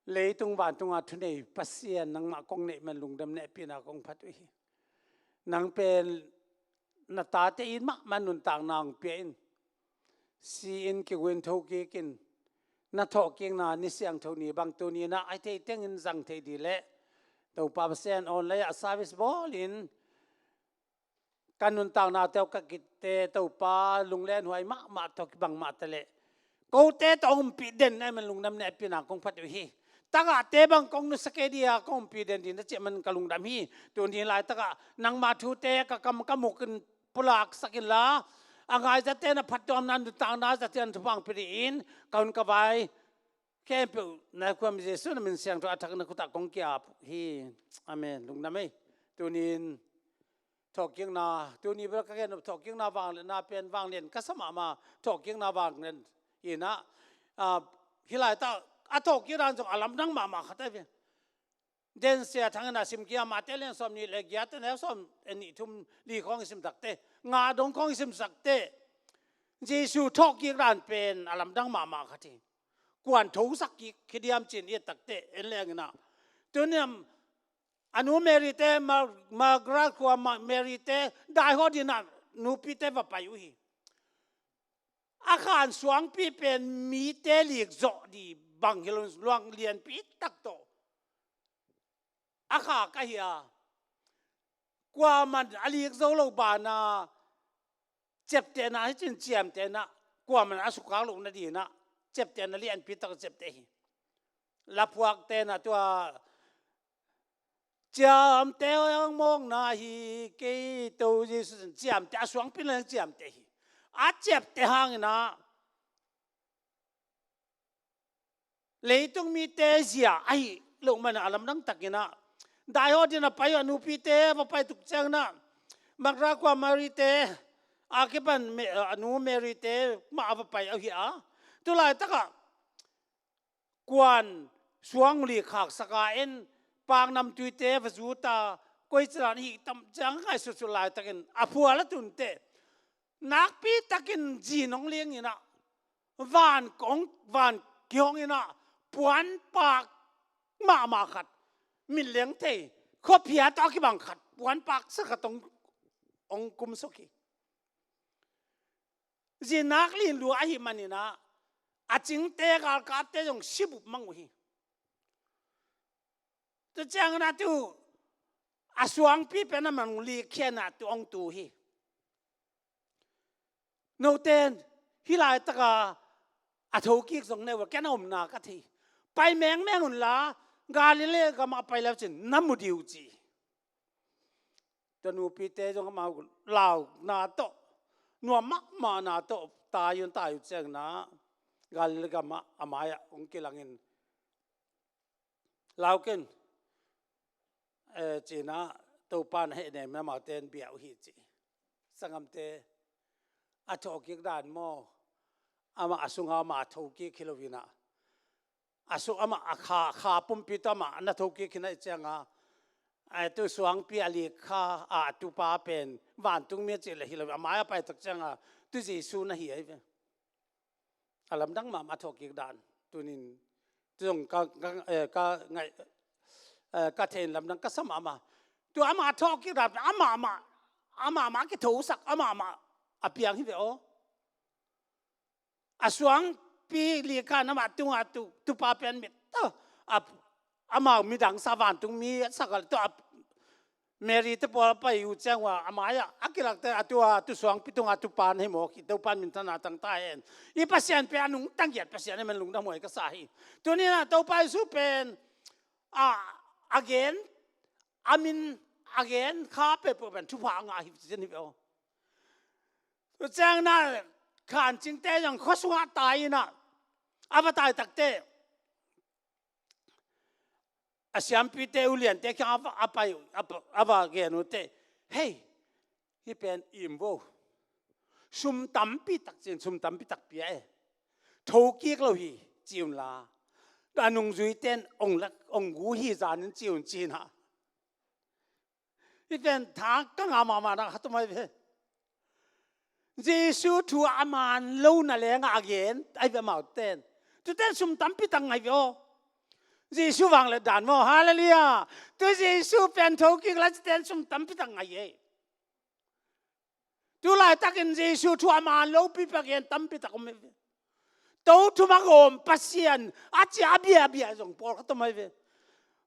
leitung vantunga thunei Pasian, nangmah kong neih man lungdam nehpihna kong phat uh hi. Nang pen na tate in mahmah nuntakna hong pia in, si-in kigu in thokik in, na thawhkikna ni siangtho ni bang tuni-in ah a thei tengin zang thei dih leh, Topa Pasian, online ah service bawl in ka nuntaknate uh ka kitte, Topa, lunglenhuai mahmah tawh kibang mah ta leh, kote tawh hong ompih den na hih man lungdam nehpihna kong phat uh hi. Tagahte bang kong nusia kei dih a, kong ompih den dih na cih man ka lungdam hi. Tuni laitakah nangma thute ka kam ka muk in pulaksak inla, a ngai zatte na phattuamna nuntakna zatte an thupha hong pia dih in, ka hun ka vai khempeuh na khuam Jesu na min siangtho a thak na khut ah kong ki-ap hi. Amen. Lungdam ei. Tuni-in thawhkikna, tuni bel ka gen thawhkikna vangliatna pen vanglian ka sa mahmah, thawhkikna vanglian hi-in ah, ah, hih laitak a thawhkik dan zong a lamdang mahmah khat ahi ve. Densia Thang in a sim kia, Mate lian sawm nih le giat, a neu sawm nih, thum, li khawng i sim takteh, nga dong khawng i sim takteh, Jesu thawhkik dan pen a lamdang mahmah khat hi. Kuan thosak kik hi diam ci-in i et takteh, en leng in ah, tuni-in a nu Mary te, Ma-, Magdala khua Ma-, Mary te, daihawt dingin a nupite va pai uh hi. A khan suangpi pen mite likzawh dih bang hi lo, luang lianpi tak tawh a khak ahi a, kuaman a lik zo lo banah ciaptehna hi cin, ciamtehna, kuaman a sukkhak loh nadingin ah ciaptehna lianpi tak ciapteh hi. Laphuakte in ah tua ciamteh hang mawkna hi kei, Topa Jesu, ciamteh, a suangpi in ciamteh hi. A ciapteh hangin ah leitung mite zia ahi loh man a lamdang takin ah, daihawt dingin a pai uh a nupite va pai tuk ciangin ah, Magdala khua Mary te a kipan Me-, a nu Mary te mah a va pai uh hi a, tu laitakah kuan suang lik khaksak a, en paknamtuite va zut a, koici dan hih tam ciang ngaihsutsut laitakin a phual a tunteh, nakpi takin zi nong ling in ah, van kong, van kihong in ah, puanpak mahmah khat, mit leng thei, khuaphia tawh a kibang khat, puanpak sa khat hong, hong kumsuk hi. Zi nak lin lua ahih manin ah, a cingte, galkapte zong si bup mang uh hi. Tua ciangin ah tu a suangpi pen a man hong likkhia in ah tu hong tu hi. Note in hih laitaka a thokik zong na hi uh a, ken a omna ka thei. Pai mengmeng unla, Galilee gamah pai le uh cin na mu ding uh ci. Tua nupite zong amau launa tawh, nuam mahmahna tawh tai un, tai uh ciangin ah Galilee gamah a mai-ah hong kilangin, "Lau ken," eh, ci-in ah Topa in a hehnem in amaute in bia uh hi ci. Sanggamte, a thawhkik dan maw, amah a sungah amah a thokik hi lo-in ah, a sung amah a kha, kha pumpi tawh amah na thokik hi na hih ciangin ah, a tu suangpi a lik kha a tupa pen vantungmi a cih leh hi lo, a mai-ah a pai tak ciangin ah tu Jesu na hi ahi ve. A lamdang mahmah thawhkik dan. Tunin tu zong ka, ka, eh, ka ngaih, eh, ka theih in lamdang ka sa mahmah. Tu amah thawhkik dan, amah mah, amah mah kithosak, amah mah a piang hi ve aw. A suangpi lik kha in amah tungah tu, tupa pen mit tawh, a, amau midang sa, vantungmi a sak a, tua Mary te pawl a pai uh ciang ua, a mai-ah a kilakte, a tua tu suangpi tungah tupa na hi mawk hi, Topa in minthanna tang ta hen. I Pasian pen a nungta ngiat Pasian ahih man lungdamhuai ka sa hi. Tuni-in ah Topa Jesu pen a, a gen, a min, a gen kha peuhpeuh pen thupha a ngah hi ci-in hi ve aw. Tua ciangin ah khancingte zong khua sungah tai-in ah, a va tai takteh, a siampite, uliante kiang a va, a pai, a va, a va gen uh teh, "Hei, hih pen im vo. Sum tampi tak ci-in, sum tampi tak pia e. Thokik lo hi ci unla, a nungzuite in ong lak, ong gu hi zanin ci un ci-in ah. Hih pen tha ka ngah mahmah na, khat om ahi ve. Jesu thu a man lo na leng a gen ahi ve amaute in. Tuate in sum tampi tak ngah hi ve aw. Jesu vangliat dan maw, hallelujah. Tu Jesu pen thokik la, tuate in sum tampi tak ngah hi e. Tu laitakin Jesu thu a man lopi pek gen tampi tak om hi ve. To thum a gawm Pasian a ci a biabia zong pawlkhat om hi ve.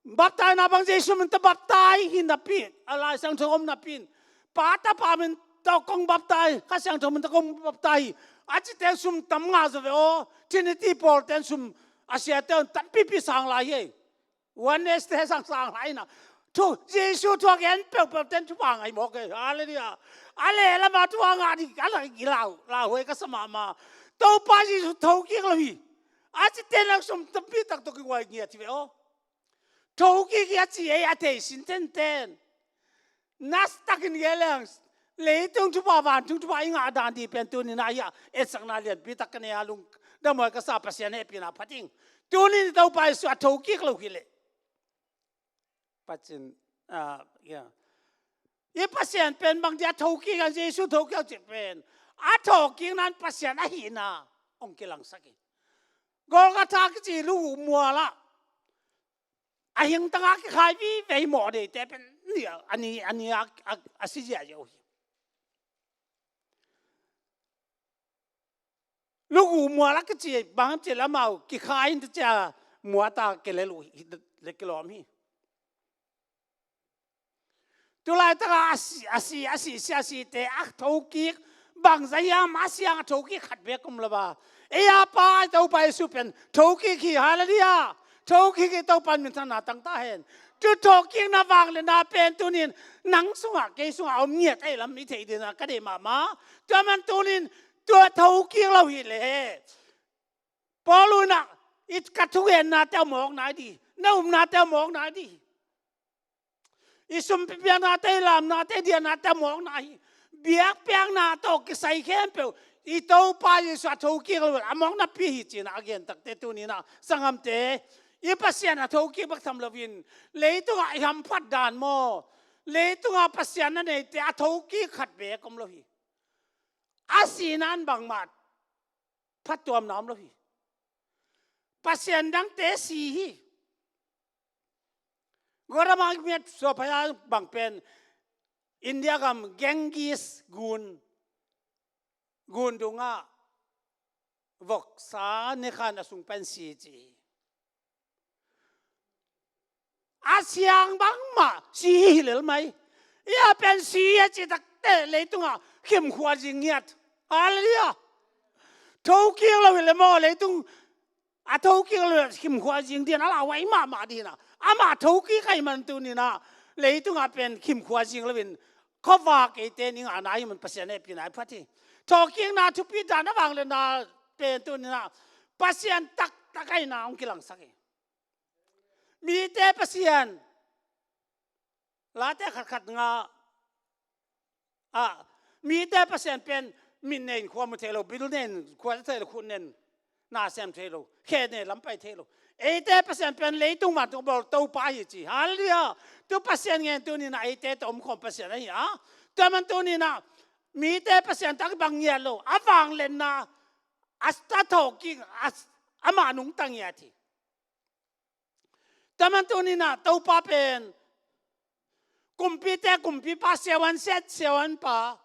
Baptaina bang Jesu min tawh baptai hi napi, a Lai Siangtho om napi in, Pa, Tapa min tawh kong baptai, Kha Siangtho min tawh kong baptai a cite sum tam ngah zaw ve aw. Trinity pawlte in sum, a siate un tampipi sang lai hi. Oneness te sang sang lai na. Thu, Jesu thu a gen peuhpeuh ten thupha ngah hi mawk e. Hallelujah. A leh lam a thupha ngah ding a lak i lau, lauhuai ka sa mahmah. Topa Jesu thokik lo hi. A cite in sum tampi tak tawh kiguai ngiat hi ve aw. Thokik hi a ci ei a thei sin tenten. Nasia takin gen leng, leitung thupha, vantung thupha i ngah dan ding pen tuni-in ah hi a, etsakna lianpi tak ka nei a, lungdamhuai ka sa, Pasian hehpihna phat ing. Tuni-in Topa Jesu a thokik lo hi leh, Pasian, ah, ya, i Pasian pen bang dia thokik a, Jesu thokik a cih pen, a thokikna in Pasian ahihna hong kilangsak hi. Golgotha kici luguk mual ah a hing tangah kikhai vive mawh deite pen ni a, a ni, a ni a, a, a si ziahziah uh hi. Luguk mual a kici bang hiam cih leh amau kikhai in teci a muat a kilel uh hi, le kilawm hi. Tu laitakah a si, a si, a si, si, a site a thokik bangzah hiam, a si hang a thokik khat beek om lo a. Ei a Pa, Topa Jesu pen thokik hi, hallelujah. Thokik hi, Topa in minthanna tang ta hen. Tu thokikna vangliatna pen tuni-in nang sungah, kei sungah a om ngiat ahih lam i theih dingin ah ka deih mahmah. Tua man tuni-in tua thokik lo hi leh, Paul in ah, i ka thugennate a mawk nai ding, na upnate a mawk nai ding. I sumpi piaknate, i lamnate, i diahnate a mawk nai hi. Biakpiakna tawh kisai khempeuh i Topa Jesu a thokik lo a mawk napi hi ci-in ah a gen takte tuni-in ah sanggamte, i Pasian a thokik bek tham loin, leitungah i hamphat dan maw, leitungah Pasian na neite a thokik khat beek om lo hi. A sihna in bangmah phattuamna om lo hi. Pasian dangte si hi. Gautam a miat suahphaia bang pen India gam Ganges gun, gun dungah voksa ne khan a sung pen si ci hi. A siang bangmah si hi lel mai. Ia pen si a ci takteh leitungah khimkhua zing ngiat. Hallelujah. Thokik lo hi leh maw, leitung a thokik lo khimkhua zing ding a lauhuai mahmah ding hi na. Amah thokik ahih man tuni-in ah leitungah pen khimkhua zing loin khuavak eite in i ngahna ahih man Pasian hehpihna i phat hi. Thokikna thupi dan a vangliatna pen tuni-in ah Pasian taktak ahihna hong kilangsak hi. Mite Pasian, Late khatkhat nga ah, mite Pasian pen mit nei in khua mu thei lo, bil nei in khua thei lo, khut nei in na sem thei lo, khe nei lam pai thei lo. Eite Pasian pen leitung vantung bawl Topa hi ci. Hallelujah. Tu Pasian ngen tuni-in ah eite tawh omkhawm Pasian ahi a. Tua man tuni-in ah mite Pasian tawh kibang ngiat lo, a vangliatna, a thawhkik, a, amah nungta ngiat hi. Tua man tuni-in ah Topa pen kumpite kumpipa, siavuan siat siavuanpa,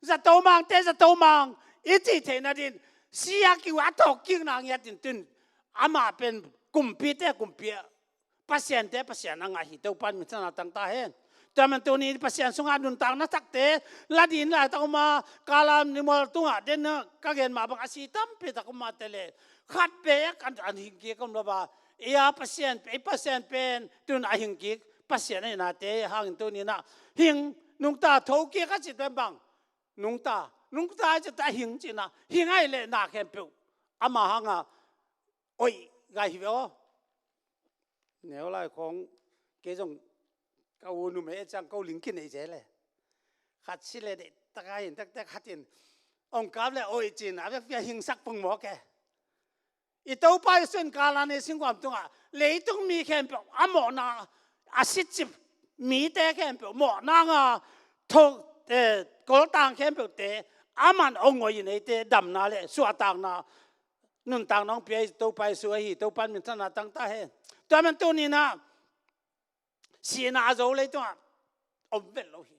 zato mangte zato mang i cih theihna dingin si a kiu a thawhkikna ngiat in tun, amah pen kumpite kumpi, pasiante Pasian a ngah hi. Topa in minthanna tang ta hen. Tua man tuni Pasian sungah nuntakna takte la ding laitak om a, Kalam ni mual tungah den a ka gen mah bang a si tampi tak om a, te leh khat beek an, an hing kik om lo a. Ei a Pasian, ei Pasian pen tun a hing kik Pasian ahihnate hangin tuni-in ah hing, nungta, thokik a cih pen bang, nungta, nungta a cih pen a hing cihna, hing ahih leh na khempeuh ama hangah oih gai hi ve aw. Neu lai khawng kei zong ka u numei e ciang ko ling kinei zel e. Khat si leh deih taka hin taktak khat in ong kap le oi cin a vekpi a hingsak pongmawk e. I Topa Jesu in Kalvari singkhuam tungah leitung mi khempeuh a mawhna, a sitcip mite khempeuh mawhna nga tho, eh, koltang khempeuhte aman ong oi in eite damna le suahtakna, nuntakna ong pia i Topa Jesu ahi. Topa in minthanna tang ta hen. Tua man tuni-in ah sihna a zo leitungah om vet lo hi.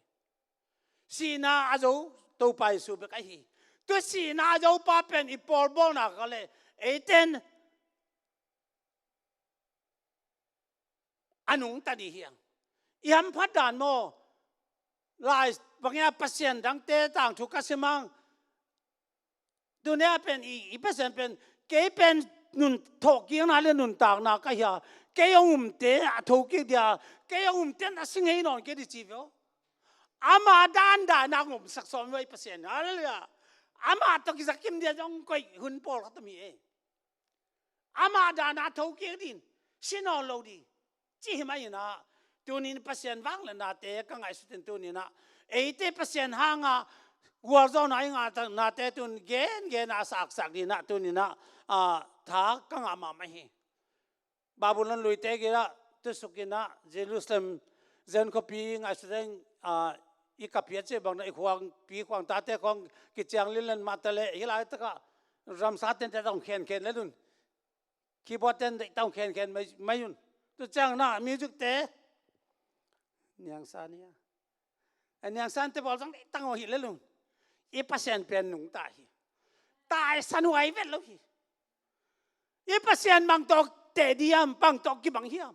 Sihna a zo Topa Jesu bek ahi. Tua sihna a zo pa pen i pawl bawlna ka le eiten a nungta ding hi hang. I hamphat dan maw? Lai bangin a pasian dangte tangthu ka sim hang. Tuni a pen i, i Pasian pen, kei pen nun thawhkikna le nuntakna ka hi a, kei hong umte a thokik dia, kei hong umte na si ngei nawn kei ding ci ve aw. Ama dandan a hong omsak sawm ve i Pasian. Halleluiah. Ama tawh kizakim dia hong koih hun pawlkhat om hi e. Ama dan a thokik ding, si nawn lo ding, ci hi mah in ah, tuni-in Pasian vangliatnate ka ngaihsut in tuni-in ah, eite Pasian hanga gualzawhna i ngah nate tun gengen a saksak ding ah tuni-in ah, ah, tha ka ngah mahmah hi. Babylon luite gei ah tusuk in ah Jerusalem, Zion khuapi ngaihsut in, ah, i ka pia cih bang na i khuangpi khuangtate khawng kiciang linlen mah ta leh hih laitakah ramsa tente tawh khenkhen le lun. Keyboard ten deih tawh khenkhen mai, mai un. Tu ciang na music te niangsa nia. A niangsa te bawl zong deih tang aw hi le lun. I Pasian pen nungta hi. Taisan huai vet lo hi. I Pasian bang tawh teh diam, bang tawh kibang hiam?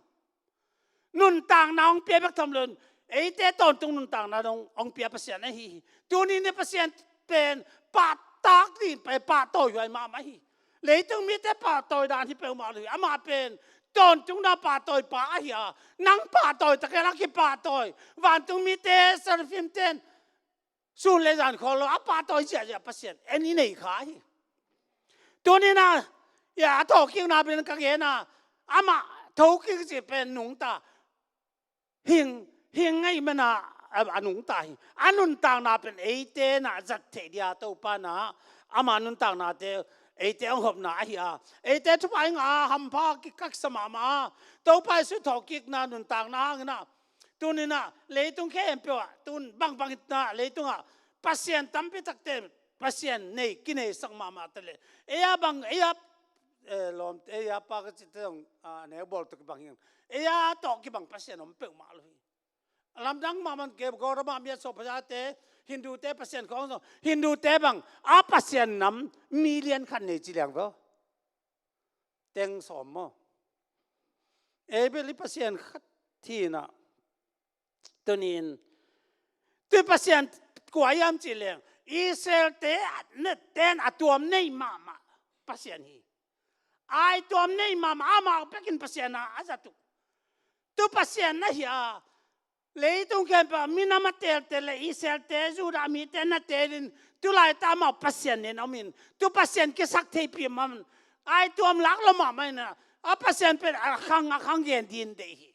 Nuntakna hong pia bek tham lo in, eite tawntung nuntakna dong hong pia Pasian ahi hi. Tuni-in i Pasian pen pahtak ding, pahtawi huai mahmah hi. Leitung mite pahtawi dan hi peuhmah lo hi. Amah pen tawntungna pahtawi pa ahi a, nang pahtawi tak a kipahtawi. Vantung mite, seraphim ten sun le zan khawl lo a pahtawi ziahziah Pasian en i nei kha hi. Tuni-in ah, a thawhkikna pen ka gen a, amah thokik cih pen nungta, hing, hing ngei man a, a, a nungta hi. A nuntakna pen eite na zat theih dia Topa na, ama nuntaknate eite hong hopna ahi a, eite thupha i ngah a, hampha kikaksa mahmah a, Topa Jesu thawhkikna nuntakna hangin ah, tuni-in ah leitung khempeuh ah, tun bangbang hi ta leitungah Pasian tampi takte Pasian nei kineisak mahmah ta leh, ei a bang, ei a, eh, lawm, ei a pa ka cihte zong, ah, neu bawl tawh kibang hi hang. Ei a tawh kibang Pasian om peuhmah lo hi. A lamdang mahmah ke Gautama mi a sawhpazate, Hindute Pasian khawng zong, Hindute bang a Pasian nam million khat nei ci liang ve aw. Teng sawm maw? Ei bel i Pasian khat hi in ah, tuni-in, tu Pasian kua hiam cih leng, Israel-te a, ten a tuam nei mahmah Pasian hi. Ai tuam nei mahmah, amah bekin Pasian a, a zat uh. Tu Pasian na hi a, leitung khempeuh ah minam a teltel le Israel-te, Judah mite na tel in, tu laitak amau Pasian in om in, tu Pasian kisaktheihpih man, ai tuam lak lo mahmah in ah, a Pasian pen a khang, a khang gen ding deih hi.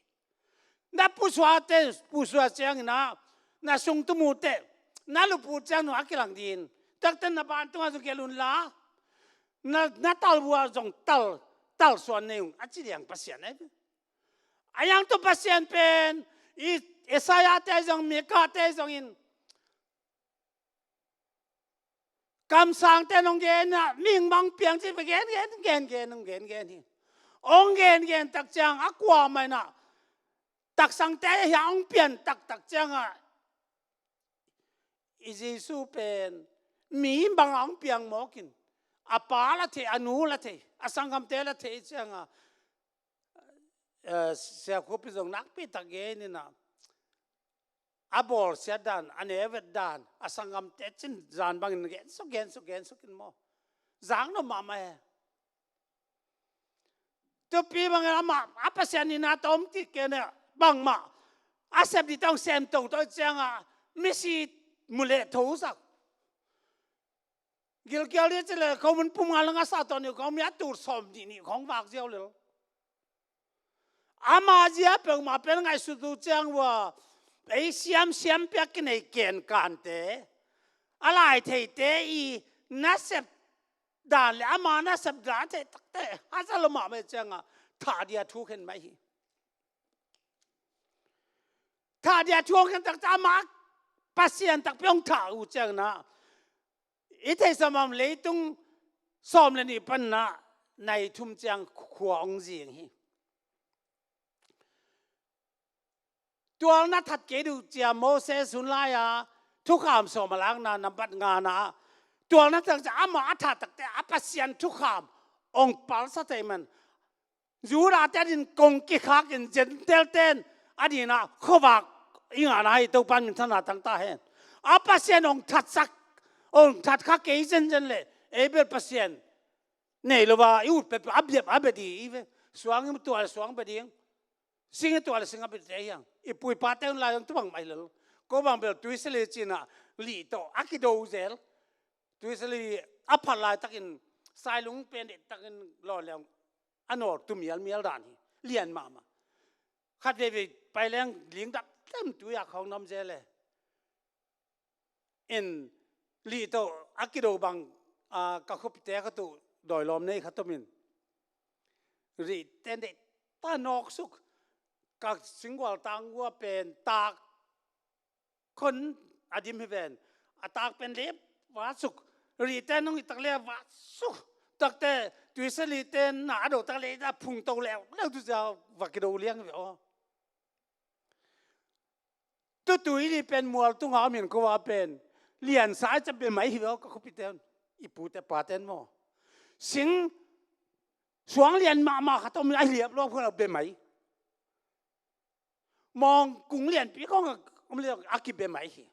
Na pusuate, pusua ciangin ah, na sungtumute, na lupu ciang nung a kilang ding. Takte na ban tungah zong gelh un la, na, na talvua zong tal, talsuan nei un, a ci liang Pasian eh. A hiang tu Pasian pen, i Isaiah-te zong, Mika-te zong in, kamsangte nong gen a, mihing bang piang ci, gen, gen, gen, gen, nong gen, gen hi. Ong gen, gen tak ciang, a kuamah in ah, taksangte hi a ong pian tak, tak ciang ah, i Jesu pen, mi bang a ong piang mawk in, a pa la thei, a nu la thei, a sanggamte la thei ciang ah, eh, Sia Khup in zong nakpi tak gen in ah, a bawlsiat dan, a nevet dan, a sanggamte cin zan bangin gen suk, gen suk, gen suk in maw. Zang nop mahmah e. Tupi bangin amah, a Pasian in a tom ti ken e, bangmah a sep ding tawh sem toto ciang ah, misi mu leh tho sak. Gilkial dih ci leh, khomun pum nga le nga sa tawh ni, khomi a tul sawm nih nih khong vak ziau lel. Ama zia peuhmah pen ngaihsut uh ciang ua, ei siam siam piak kinei ken kante, a lai theite i nasep dan le ama nasep dan a theih takte haza lo mahmah ciangah thah dia thu khen mah hi. Thah dia thu hong khen takte ama Pasian takpi hong thah uh ciangin ah i theih sam bang leitung sawm le nih panin ah nai thum ciang khua hong zing hi. Tualna that kei duh cia Moses hun lai-a thukham sawm a lakna nambat ngana ah tualna that cia ama a that takte a Pasian thukham hong palsa thei man. Judah te a din kong kikhak in Gentile ten a din ah khuavak i ngahna hi. Topan minthanna tang ta hen. A Pasian hong thatsak, hong that kha kei zenzen le ei bel Pasian nei lo a i ut peuh a bia, a bia di i ve. Suang i tuah le suang bia ding. Sing i tuah le sing a bia di hiang. I pu i pate hun lai zong tu bang mah hi lo. Ko bang bel tuisali cih ah lih tawh a kido zel. Tuisali a phat laitakin sailung pen deihtakin lawn leng a nawl tu mialmial dan hi. Lian mahmah. Khat veivei pai leng ling dap tlem tui a khawng nuam zel e. In lih tawh a kido bang, a, ka khuapite khat uh dawi lawm nei khat om in. Rih ten deih ta nawk suk, ka singgual tang ua pen tak khon a dim hi ven. A tak pen lep va suk, rih ten hong i tak le va suk. Takte tuisali ten na a do tak le a phung to leuleu tu cia va kido liang hi ve aw. Tutui li pen mual tunga om in ko a pen liansa a cia bia mai hi ve aw ka khuapite un. I pute pate un maw. Sing suang lian mahmah khat om in a liap lo a phuan a bia mai. Mawng kung lianpi khawng a, om lian a kibia mai hi.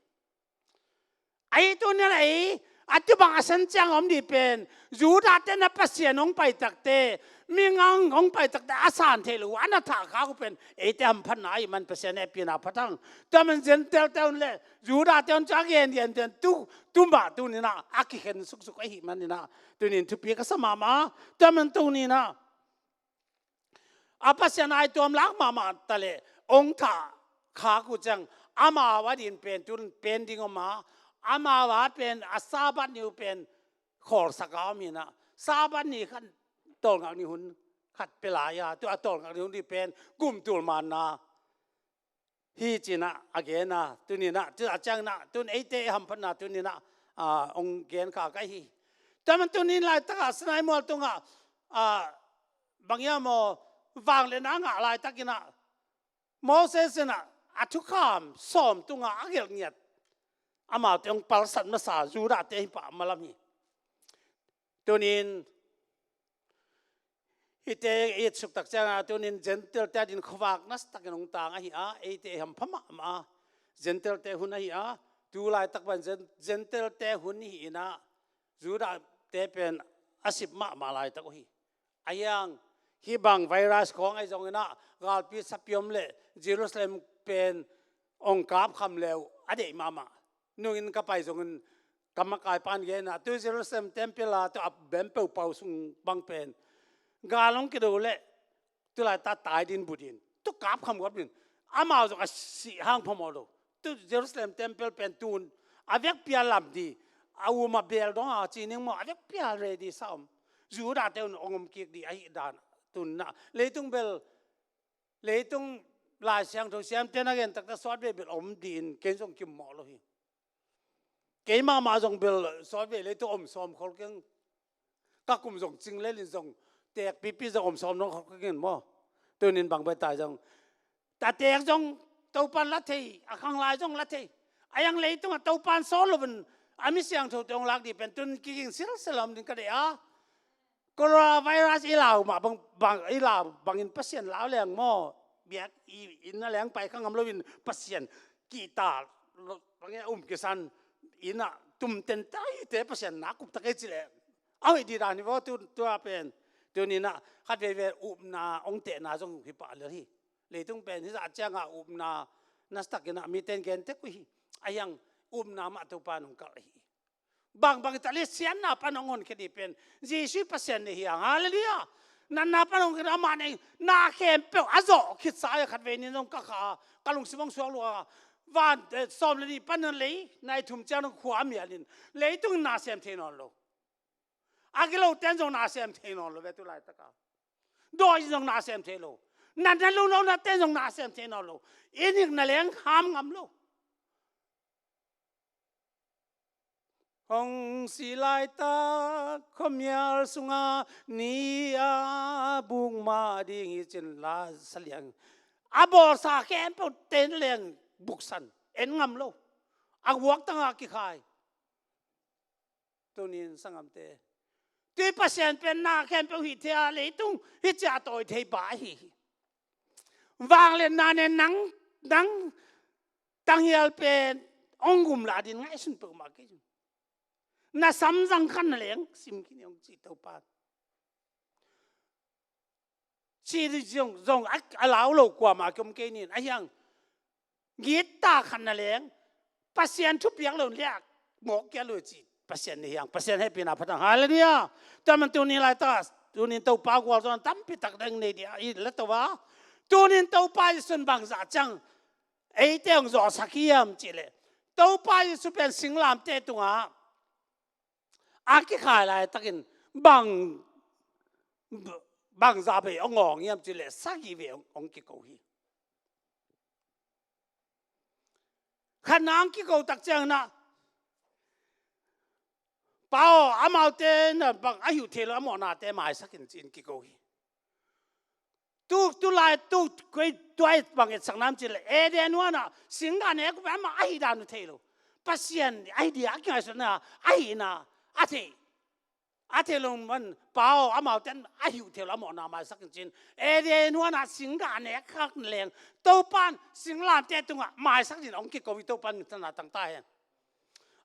Ahi tuni a lei a tubang a san ciang a om dih pen Judah te na Pasian hong pai takte, mingang hong pai takte a san theih lo a na thah khak uh pen eite hamphatna ahi man Pasian hehpihna phat hang. Tua man Gentile te un le Judah te un cu a gen diandian tu, tu mah tuni in ah a kikhen suksuk ahi man in ah tuni in thupi ka sa mahmah. Tua man tuni in ah a Pasian ai tuam lak mahmah ta leh hong thah khak uh ciang amau a din pen tun pen ding om a, amau a pen a Sabbath ni uh pen khawlsak a om hi in ah Sabbath ni khat tawlngak ni hun khat pia lai a, tu a tawlngak ni hun dih pen kum tul manna hi ci in ah a gen a, tuni in ah tu a ciang in ah tun eite i hamphatna tuni in ah, a, hong gen kha ka hi. Tua man tuni in laitak ah Sinai mual tungah, a, bang hiam aw, vangliatna ngah laitak in ah Moses in ah a thukham sawm tungah a gelh ngiat amaute hong palsat masa Judah te hi pah malam hi. Tuni in hihte i et suk tak ciangin ah tuni in Gentile te a din khuavak nasa takin hong tang ahi a, eite i hampha mahmah a, Gentile te hun ahi a, tu laitak pen Gen-, Gentile te hun hi in ah Judah te pen a sip mahmah laitak uh hi. A hiang hih bang virus khawng ahi zongin ah galpi sapi om leh Jerusalem pen hong kapkham le uh a deih mahmah. Nungin ka pai zongin ka makai pan gen ah tu Jerusalem temple ah tu a bem peuhpau sung bang pen gal hong kido leh tu laitak tai din bu din tu kapkham gawp din amau zong a sih hang phamawh lo. Tu Jerusalem temple pen tun a vekpi a lam di, a um a bel dong a ci ning maw, a vekpi a ready sa om. Judah te un hong om kik di ahi dan tun in ah leitung bel, leitung Lai Siangtho siamte na gen takte sawtvei bel om di in ken zong kimmawh lo hi. Keimah mah zong bel sawtvei leitung om sawm khol keng. Ka kum zong cing lel in zong teek pipi zong om sawm nong khol keng in maw. Tuni in bang bai tai zong, a teek zong Topan la thei, a khanglai zong la thei. A hiang leitung ah Topan sawl lo in a mi siangthote hong lak di pen tun kiging silsel om din ka deih a. Coronavirus i lau mah bang, bang, i lau bangin Pasian lau leng maw, biak i, inn ah leng pai kha ngam lo in Pasian kihta lo, bang e um kisan inn ah tumten taite Pasian na kup tak e ci leh a hoih di dan hi vaw tu, tua pen. Tuni in ah khat veivei upna hong tehna zong hi pah lel hi. Leitung pen hi zah ciangah upna nasa takin ah mite in gen tek uh hi. A hiang upna mah Topan hong kalh ahi. Bangbang i talih siatna pan hong honkhia dih pen Jesuh Pasian nih hiang. Halleluiah. Natna pan hong honkhia amah nih na khempeuh a zawh khitsa a, khatvei nin zong ka kha a, ka lungsim hong suak lua a. Van, eh, sawm le nih pan hong lei nai thum ciang hong khua a mial in leitung in na sem thei nawn lo. A gilo ten zong na sem thei nawn lo ve tu laitaka. Dawi zong na sem thei lo. Na na lo lo na ten zong na sem thei nawn lo. I nik na leng ham ngam lo. Hong si laitak khuamial sunga ni a buk mah ding hi cin la saliang. A bawlsa khempeuh ten leng buksan en ngam lo. A guak tanga kikhai. Tunin sanggamte, tui Pasian pen na khempeuh hih thei a, leitung hih ciah tawi thei pa ahi hi. Vangliatna nen nang, nang tanghial pen hong gum la din ngaihsun peuhmah kei. Na samzang khan na leng sim khin hong ci Topa. Ci zong, zong a, a lau lo kuamah kiom kei nin a hiang. Gita khan na leng Pasian thupiak lo liak mawk kia lo ci Pasian ni hiang. Pasian hehpihna phatang. Halleluiah. Tua man tuni laitaka, tunin Topa gualzawhna tampi tak deng nei dia i la to a. Tunin Topa Jesu'n bangzah ciang eite hong zawhsak hiam cihleh, Topa Jesu pen singlamteh tungah a kikhai laitakin bang, bangzah vei hong awng hiam cihleh sagih vei hong, hong kiko hi. Khatna hong kiko tak ciangin ah, Pa aw, amaute na bang a hih uh thei lo a mawhnate maisak in ci-in kiko hi. Tu, tu lai, tu, koi, tua i bang etsakna hiam cihleh Eden huanah singgah nek uh pen amah a hih dan uh thei lo. Pasian a hih dia a kingaihsutna a hihna a thei. A thei lo man, Pa aw, amaute a hih uh thei lo a mawhna maisak in ci-in Eden huanah singgah nek khak na leng Topa'n singlamteh tungah maisak din hong kiko hi. Topa'n minthanna tang ta hen.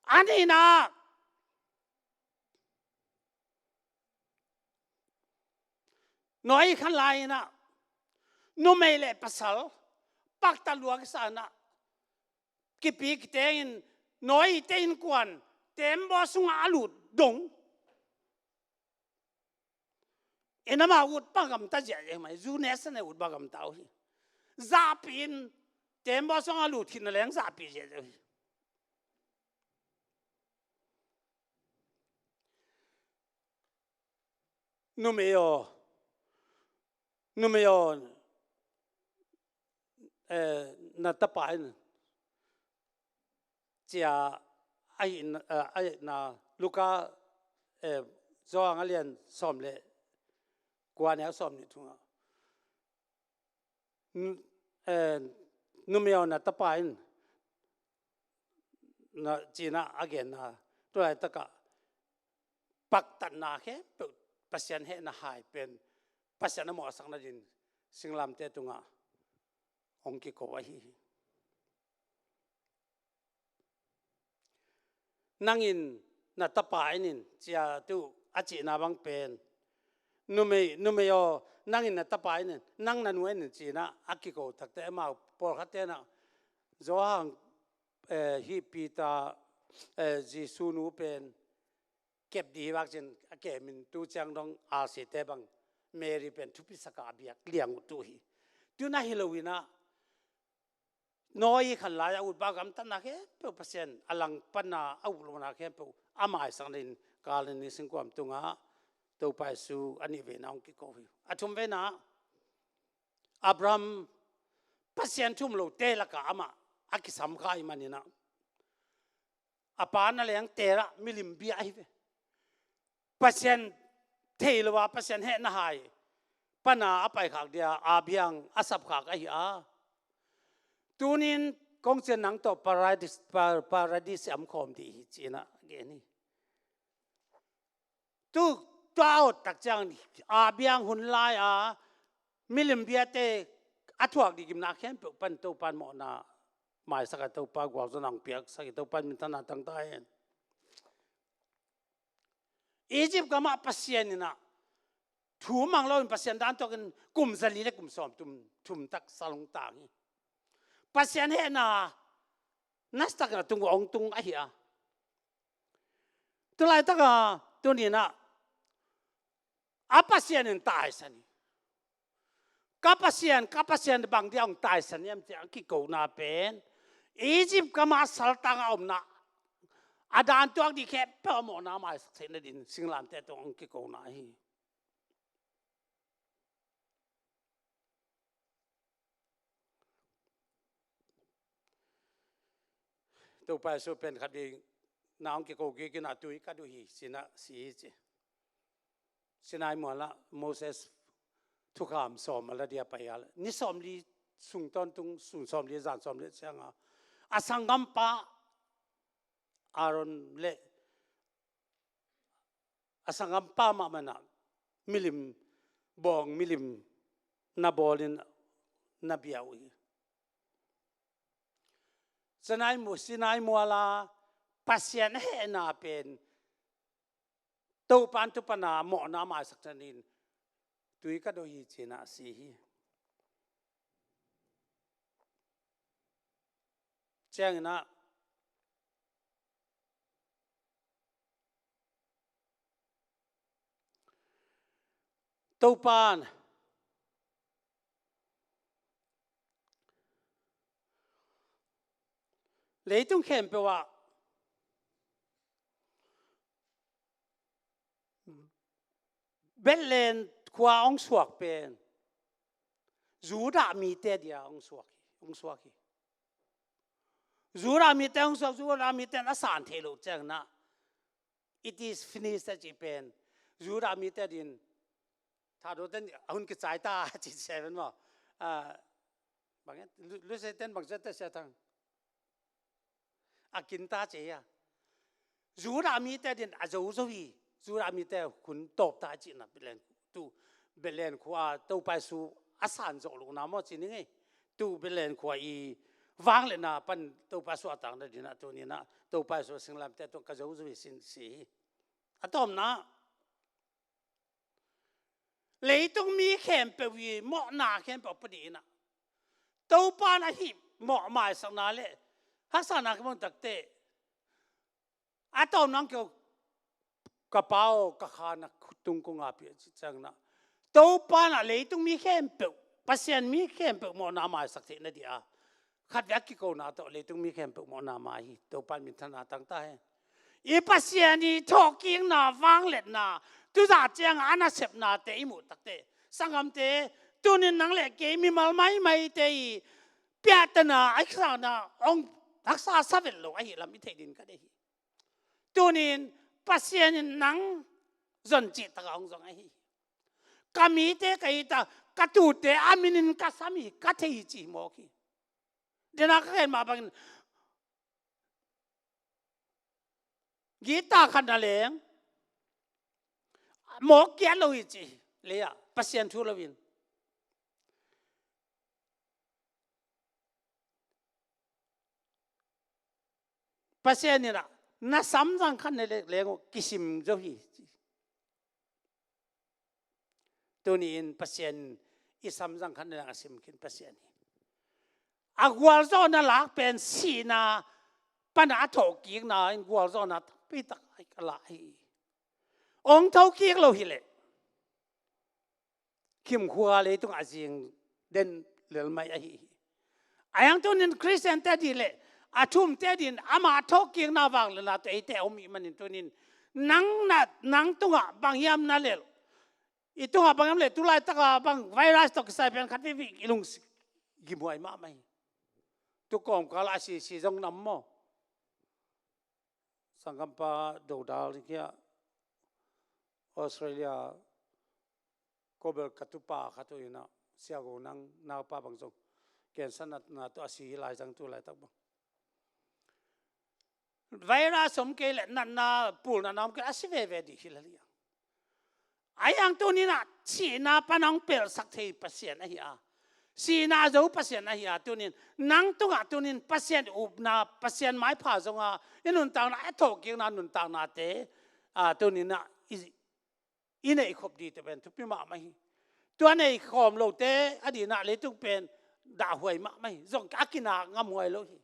A nihna, Noah khan lai-in ah numei le pasal pakta lua kisa-in ah kipi kitengin Noah te innkuan teembaw sungah a lut dong. In amah ut pa gamta ziahziah hi mai, zu nesa ne ut pa gamta uh hi. Zahpih in teembaw sungah a lut khitna leng zahpih ziahziah uh hi. Numei aw, numei aw, eh, na tapa in cia a hihna, eh, a hihna Luka, eh, Johan a lian sawm le kua neu sawm nih thungah. N-, eh, numei aw, na tapa in na ci-in ah a genna, tu laitakah paktatna khempeuh, Pasian hehna hai pen Pasian a mawhsakna din singlamteh tungah hong kiko ahi hi. Nang in na tapa en in, cia tu a cihna bang pen. Numei, numei aw, nang in na tapa en in, nang na nu en in ci-in ah a kiko takte amau pawlkhatte in ah Johan, eh, hih Peter, eh, Jesu nu pen kep dih hi vak cin a kemin tu ciang dong alsite bang Mary pen thupi saka a biak liang uh tu hi. Tu-in ah hi lo-in ah Noah khan lai-a ut pa gamtatna khempeuh Pasian a langpanna a ut lohna khempeuh a maisakna in Kalvari singkuam tungah Topa Jesu a nih veina hong kiko hi. A thum veina Abraham Pasian thu um lote lakah amah a kisam kha ahih manin ah a pa na leng Terah milim bia ahi ve. Pasian thei lo a, Pasian hehna hai pana a paikhak dia a biang a sapkhak ahi a. Tunin kong cian nang tawh paradis, pa-, paradis i om khawm dih hi ci-in ah gen hi. Tu, tua awt tak ciang a biang hun lai-a milim biate a thuak dih gimna khempeuh pan Topa'n mawhna maisak a, Topa gualzawhna hong piaksak hi. Topa'n minthanna tang ta hen. Egypt gamah Pasian in ah thu mang loin Pasian dan tuakin kum zali le kum sawm thum, thum tak sal hong tang hi. Pasian hehna nasatakin a tung uh hong tung ahi a. Tu laitaka tuni-in ah a Pasian in taisan hi. Ka Pasian, ka Pasian bang dia hong taisan hiam ci-a kikona pen Egypt gamah saltang a omna a dan tuak ding khempeuh a mawhna maisak theih nadin singlamteh tungah hong kikona hi. Topa Jesu pen khat ding na hong kiko kik in a, tui ka duh hi, ci-in a si hi ci. Sinai mualah Moses thukham sawm a la dia pai a, ni sawmli sung tawntung, sun sawmli zan sawmli cianga a sanggampa Aaron le a sanggampa mahmah in a milim, bawng milim na bawlin na bia uh hi. Sinai mu-, Sinai muala Pasian hehna pen Topan thupana mawhna maisak nadin tui ka duh hi, ci-in a si hi. Ciangin a Topan leitung khempeuh ah Bethlehem khua hong suak pen Judah mite dia hong suak hi, hong suak hi. Judah mite hong suak, Judah mite a san theih loh ciangin a, "It is finished," a cih pen Judah mite din, Thadou ten a hun kicai ta ci seven maw? Ah, bang e, Lu-, Lusia ten bang ci ta, Sia Thang? A kin ta ci a. Judah mite din a zo zo hi. Judah mite hun tawp ta cihna Bethlehem, tu Bethlehem khua Topa Jesu a san zawh lohna maw ci ning ei. Tu Bethlehem khua i vangliatna pan Topa Jesu a tang nadin a, tuni-in a Topa Jesu singlamteh tung ka zo zo hi, ci-in si hi. A tawpna, leitung mi khempeuh i mawhna khempeuh pua ding in a, Topan a hih mawh maisakna le haksatna ka muh takteh, a tawpna hong kiko, "Ka Pa aw, ka kha na khut tung kong ap hi," a cih ciangin a, Topan a leitung mi khempeuh, Pasian mi khempeuh mawhna maisak theih nadin a, khatvei a kikona tawh leitung mi khempeuh mawhna mai hi. Topan minthanna tang ta hen. I Pasian i thawhkikna, vangliatna, tuzah ciang a nasepnate i muh takteh, sanggamte, tuni-in nang le kei mimal maimaite i piahtana, a kisana hong haksa sa vet lo ahih lam i theih ding ka deih hi. Tuni-in Pasian in nang zon cih takah hong zong ahi hi. "Ka mite ka it a, ka tuute a minin ka sam hi, ka thei hi," ci mawk hi. Dena ka khen mah bangin guitar khat na leng mawk kiat lo hi ci, lei-ah Pasian thu loin. Pasian in a, "Na sam zang khat na leng, leng uh kisim zo hi," ci. Tuni-in Pasian i sam zang khat na leng a sim khin Pasian hi. A gualzawhna lak pen sihna pan a thawhkikna in gualzawhna tampi tak a la hi. Hong thokik lo hileh khimkhua leitungah a zing den lel mai ahi hi. A yang tunin Khristiante ading le a thumte adingin ama thawhkikna vangliatna tawh eite a om ih manin tunin nang na, nang tungah bang hiam na lel, i tungah bang hiam lel, tu laitaka bang virus tawh kisai pen khat veivei i lungsim gimhuai mahmah hi. Tu kawmkal a sisi zong na om maw? Sanggampa dodal hi a, Australia, Kobel ka tupa khat uh in a, Siago nang naupa bang zong cancer natna tawh a si hi lai zang tu laitak bang. Virus om kei leh natna, pulnatna om kei leh a si veve ding hi lel hi a. Ahi hang tunin a sihna pan hong pelhsak thei Pasian ahi a, sihna a zo Pasian ahi a, tunin nang tungah tunin Pasian upna, Pasian maipha zonga i nuntakna, a thawhkikna nuntaknate, a, tunin a i, i neihkhop ding teh pen thupi mahmah hi. Tua neikhawm lote adingin a leitung pen dahhuai mahmah hi. Zong a kinak ngamhuai lo hi.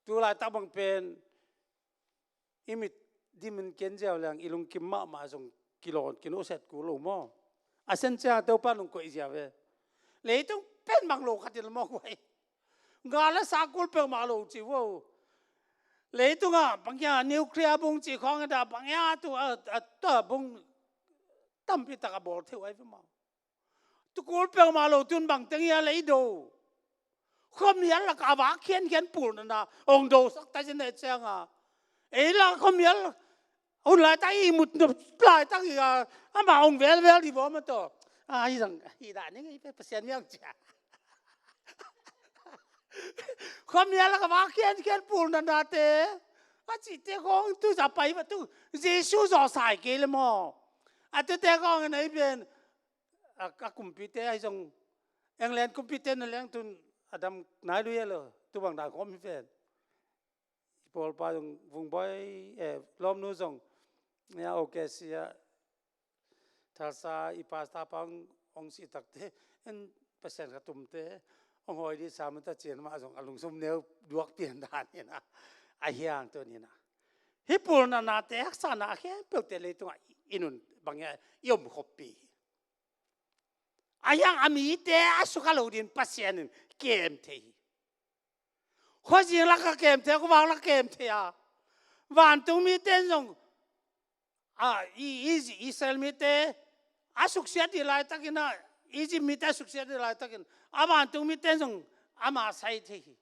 Tu laitak bang pen i mit dimin ken ziau leng i lungkim mahmah zong kilawn kinuhset kul lo maw? A sen ciang Topa nung koih zia ve. Leitung pen bang lo khat in maw guai. Nga le sa kul peuhmah lo ci vo. Leitungah bang hiam nuclear bung cih khawng hi ta, bang hiam tu a, a, a bung tampi tak a bawl thei uh ahi ve maw. Tu kul peuhmah lo tun bang teng hiam lei do. Khuamial lakah a vak khiankhian pulna na hong dosak ta cin eh cianga. Ei lak khuamial hun laitak i mut nop laitak i a, amah hong velvel di baw mah tawh. A, hi zang, hi dah ning ei pe Pasian miang cia. Khuamial lakah a vak khiankhian pulna nate. A cihte khawng tu za pai va tu. Jesu zawh sai kei le maw. A tute khawng in ei pen. A, a kumpite ahi zong, England kumpite na leng tun a dam nai lui a lo, tu bang dan khawm hi ven. I pawlpa zong Vungbawi, eh, lawmnu zong, nia, O K C a, Tulsa i pastor pa hong, hong sih takte, en Pasian khat umte, hong hawi di sa mah ta cin mah zong, a lungsum neu duak pian dan hi na, a hiang tun hi na. Hih pulna nate haksatna a khempeuhte leitungah i nun bang hiam i om khoppi hi. A hiang a mite a sukha lo din Pasian in kem thei hi. Khuazing lakah kem thei a, khuavak lakah kem thei a. Vantung mite in zong, a, i, i, Israel mite a suksiat di laitakin a, Egypt mite a suksiat di laitakin a vantung mite in zong ama sai thei hi.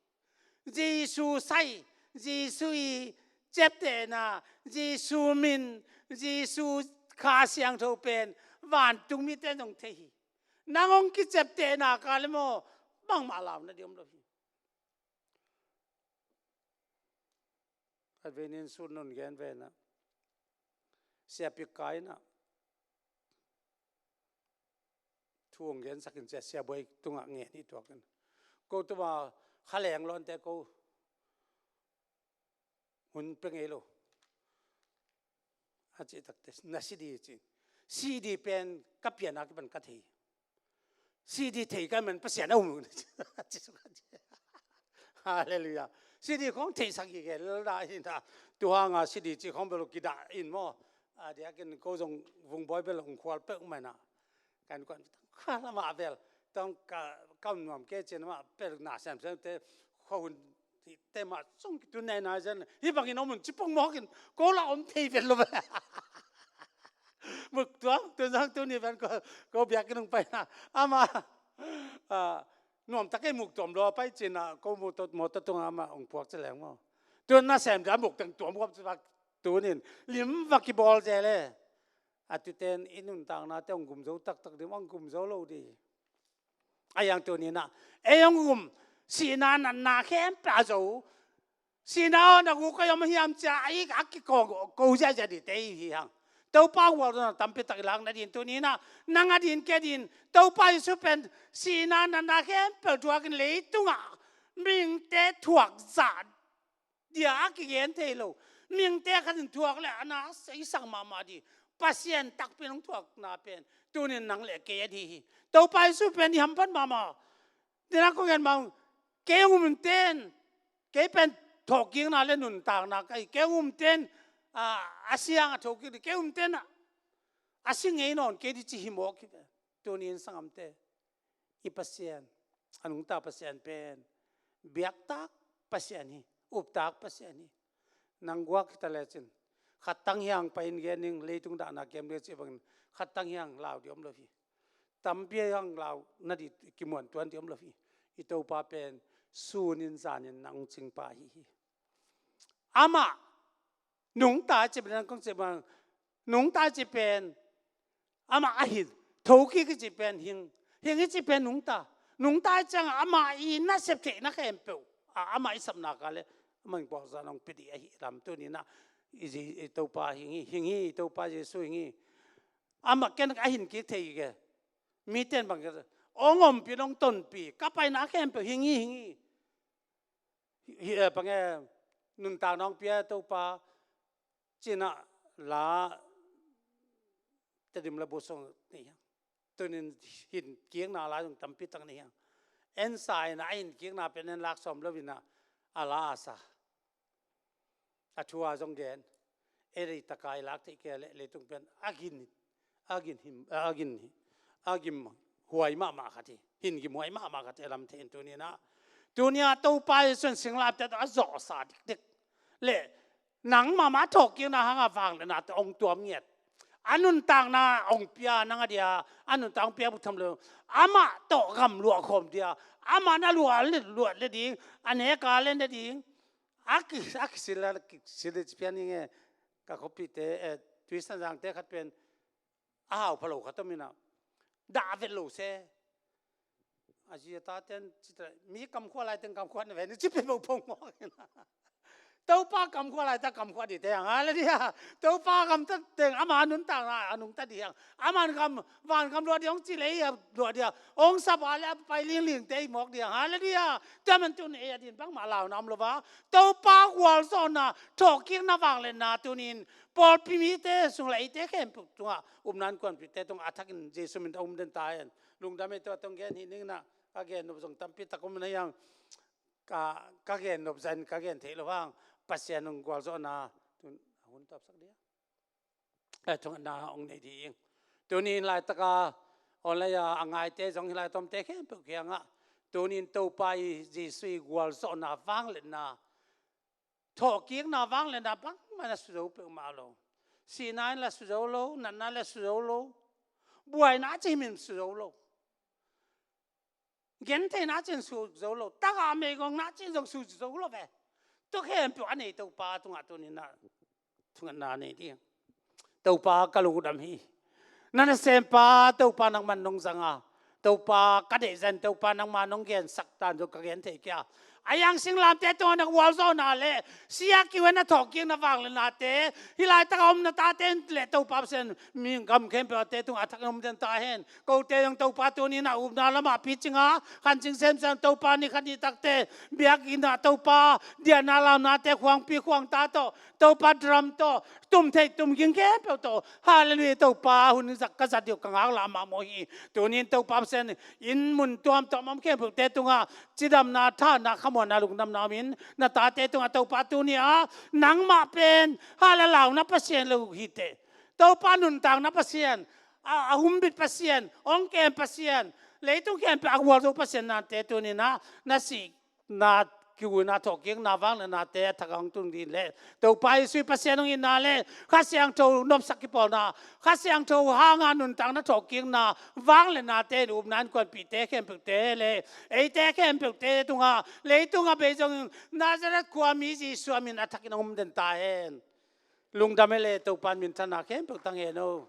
Jesu sai, Jesu i ciaptehna, Jesu min, Jesu Kha Siangtho pen vantung mite zong thei hi. Nang hong kiciaptehna ka le maw, bangmah launa di om lo hi. Khat vei nin sun nun gen ve na. Siapik kai na. Thu hong gensakin cia siabuai tungah ngen hi tuakin. Ko tuma khaleng lawnte ko hun pe ngei lo. A cih takte na C D ci. C D pen ka pianna kipan ka thei. C D thei ka man Pasian a um. Halleluiah. C D khong theisak hi ke lelda hi na. Tuhanga C D ci khong belo kidah in maw. A diakin ko zong Vungbawi belo ung khual peuh mai na. Kan kuan kha lama vel tong ka kam nuam ke cin ma pel na sem sem te kho hun te ma song ki tun nai nai zen hi bangin om un ci pong mawkin ko la om thei vel lo ve. Muk tuang tun sang tun ni ven ko ko biak ki nung pai na ama nuam ta kei muk tuam lo pai cin a ko mu tot mo tot tung ama ong puak ci leng mo tun na sem da muk teng tuam huam ci bak tunin lim vak ki bol ze le. A tuten i nuntaknate hong gum zo taktak ding, hong gum zo lo ding. A yang tuninah ei hong gum sihna natna khempeuh a zo. Sihna aw na guk a om hiam cia a ik a kiko ko ziahziah dihte i hi hang. Topa gualzawhna tampi tak i lak nadin tuninah nang a din ke din Topa Jesu pen sihna natna khempeuh thuakin leitungah mihingte thuak zah dia a kigen thei lo. Mihingte khatin thuak le a na seisak mahmah di. Pasian takpi nong thuakna pen tunin nang le kei a di hi. Topa Jesu pen i hamphat mahmah. Dina ko gen mah kei hong um ten kei pen thawhkikna le nuntakna ka hi. Kei hong um ten a siang a thawhkik di kei hong um ten a si ngei nawn kei di ci hi mawk hi ve. Tunin sangamte i Pasian a nungta Pasian pen biaktak Pasian hi. Uptak Pasian hi. Nang guak hita lecin khattang hiang pai in gen ning leitung dahna kem ding cih bangin khattang hiang lau di om lo hi. Tampi hiang lau na di kimuan tuan di om lo hi. I Topa pen sunin zanin nang cingpa hi hi. Amah nungta ci pen kong ci bang nungta ci pen amah a hin thokik i ci pen hing hing i ci pen nungta nungta i ciang amah i nasep theihna khempeuh a amah i sapna ka le amah in puakzah nong pidi ahi lam tuninah i Topa hing hi hing hi i Topa Jesu hing hi. Amah ken a hin kik thei ke miten bang ke ong ompi nong tonpi ka paina khempeuh hing hi hing hi. Hi, eh, pange nuntak nong pia Topa cinah la Tedim le Busong ni hiang. Tunin hin kikna la zong tampi tak ni hiang. En sa inah a hin kikna pen en lak sawm lo inah a la a sa. A thu a zong gen. Ei taka i lak theih kei le leitung pen a gin a gin him a gin hi a gim huai mahmah khat hi hin gim huai mahmah khat hi lam thei in tuninah tunia Topa Jesu in singlapte a zawhsa dikdik Le nangmah mah thawhkikna hanga vangliatna tawh hong tuam ngiat. A nuntakna hong pia nang a dia, a nuntak hong pia buk tham lo. Amah tawh gam luah khawm dia, amah na luah le, luah le ding, a neka le ne ding. A ki, a kisil a, kisil le ci pian ing e. Ka khuapihte, eh, Tuisanzangte khat pen a hau pha lo khat om in a, dah vet lo se. A zi a taten cita, mi kamkhua lai teng kamkhua na ve ni ci pen bo pong mawk in a. Topa kamkhua lai ta kamkhua ding te hang, hallelujah. Topa gam ta teng ama nuntakna a nungta ding hang. Aman gam, van gam luah ding hong ci lei a luah ding hang. Hong sap a le a pai lingling te i mawk ding hang, hallelujah. Tua man tun ei a din bangmah launa om lo va. Topa gualzawhna, thawhkikna vangliatna tunin pawlpi mite sung le eite khempeuh tungah upna innkuanpihte tungah a thakin Jesu min tawh um den ta hen. Lungdam ei, tua tawh gen hi ning na, ka gen nop zong tampi tak om na hiang, ka, ka gen nop zan ka gen theih lo hang, Pasian hong gualzawhna tun a hun tawpsak dia. Eh, thungetna hong nei ding. Tuni in laitaka online a, a ngaite zong hi lai tomte khempeuh kiangah tuni in Topa i Jesu i gualzawhna vangliatna, thawhkikna vangliatna bangmah na suzo peuhmah lo. Sihna in la suzo lo, natna in la suzo lo. Buaina cih min suzo lo. Gentheihna cih suzo lo. Taka meigongna cih zong suzo lo ve. Tua khempeuh a nei Topa tungah tuni in a thungetna nei ding. Topa ka lungdam hi. Na nasempa Topa nangman nong zanga, Topa ka deihzan, Topa nangma nong gensak tan zong ka gen thei kia. A yang singlamte tungah na gualzawhna le sia kiu a na thawhkikna vangliatnate, hi laitaka om na tate le Topa Pasian mi gam khempeuhte tungah a thakin om den ta hen. Kote zong Topa tuni in a upna lamah picinga khancing semsem Topa ni khat ni takte biakinn ah Topa diahna launate khuangpi khuangta tawh Topa drum tawh tum theih tum ging khempeuh tawh, hallelujah, Topa hun zak ka zat deuh ka ngak lah mahmah hi. Tuni in Topa Pasian in mun tuamtuam om khempeuhte tungah cidamna, thahna, khamuanna, lungdamna om in na tate tungah Topa tuni a nangmah pen hala launa Pasian lo hi teh. Topa nuntakna Pasian, a, a humbit Pasian, hong kem Pasian, leitung khempeuh a gualzo Pasian nate tuni in a na sih na kiu in a thawhkikna vangliatnate a thak a hong tung ding le Topa Jesu Pasian hong itna le Kha Siangtho nopsak kipawlna, Kha Siangtho hanga nuntakna thawhkikna vangliatnate in upna innkuanpihte khempeuhte le eite khempeuhte tungah leitung a bei zong Nazareth khuami Jesu a min a thakin hong um den ta hen. Lungdam e le Topa in minthanna khempeuh tang hen o.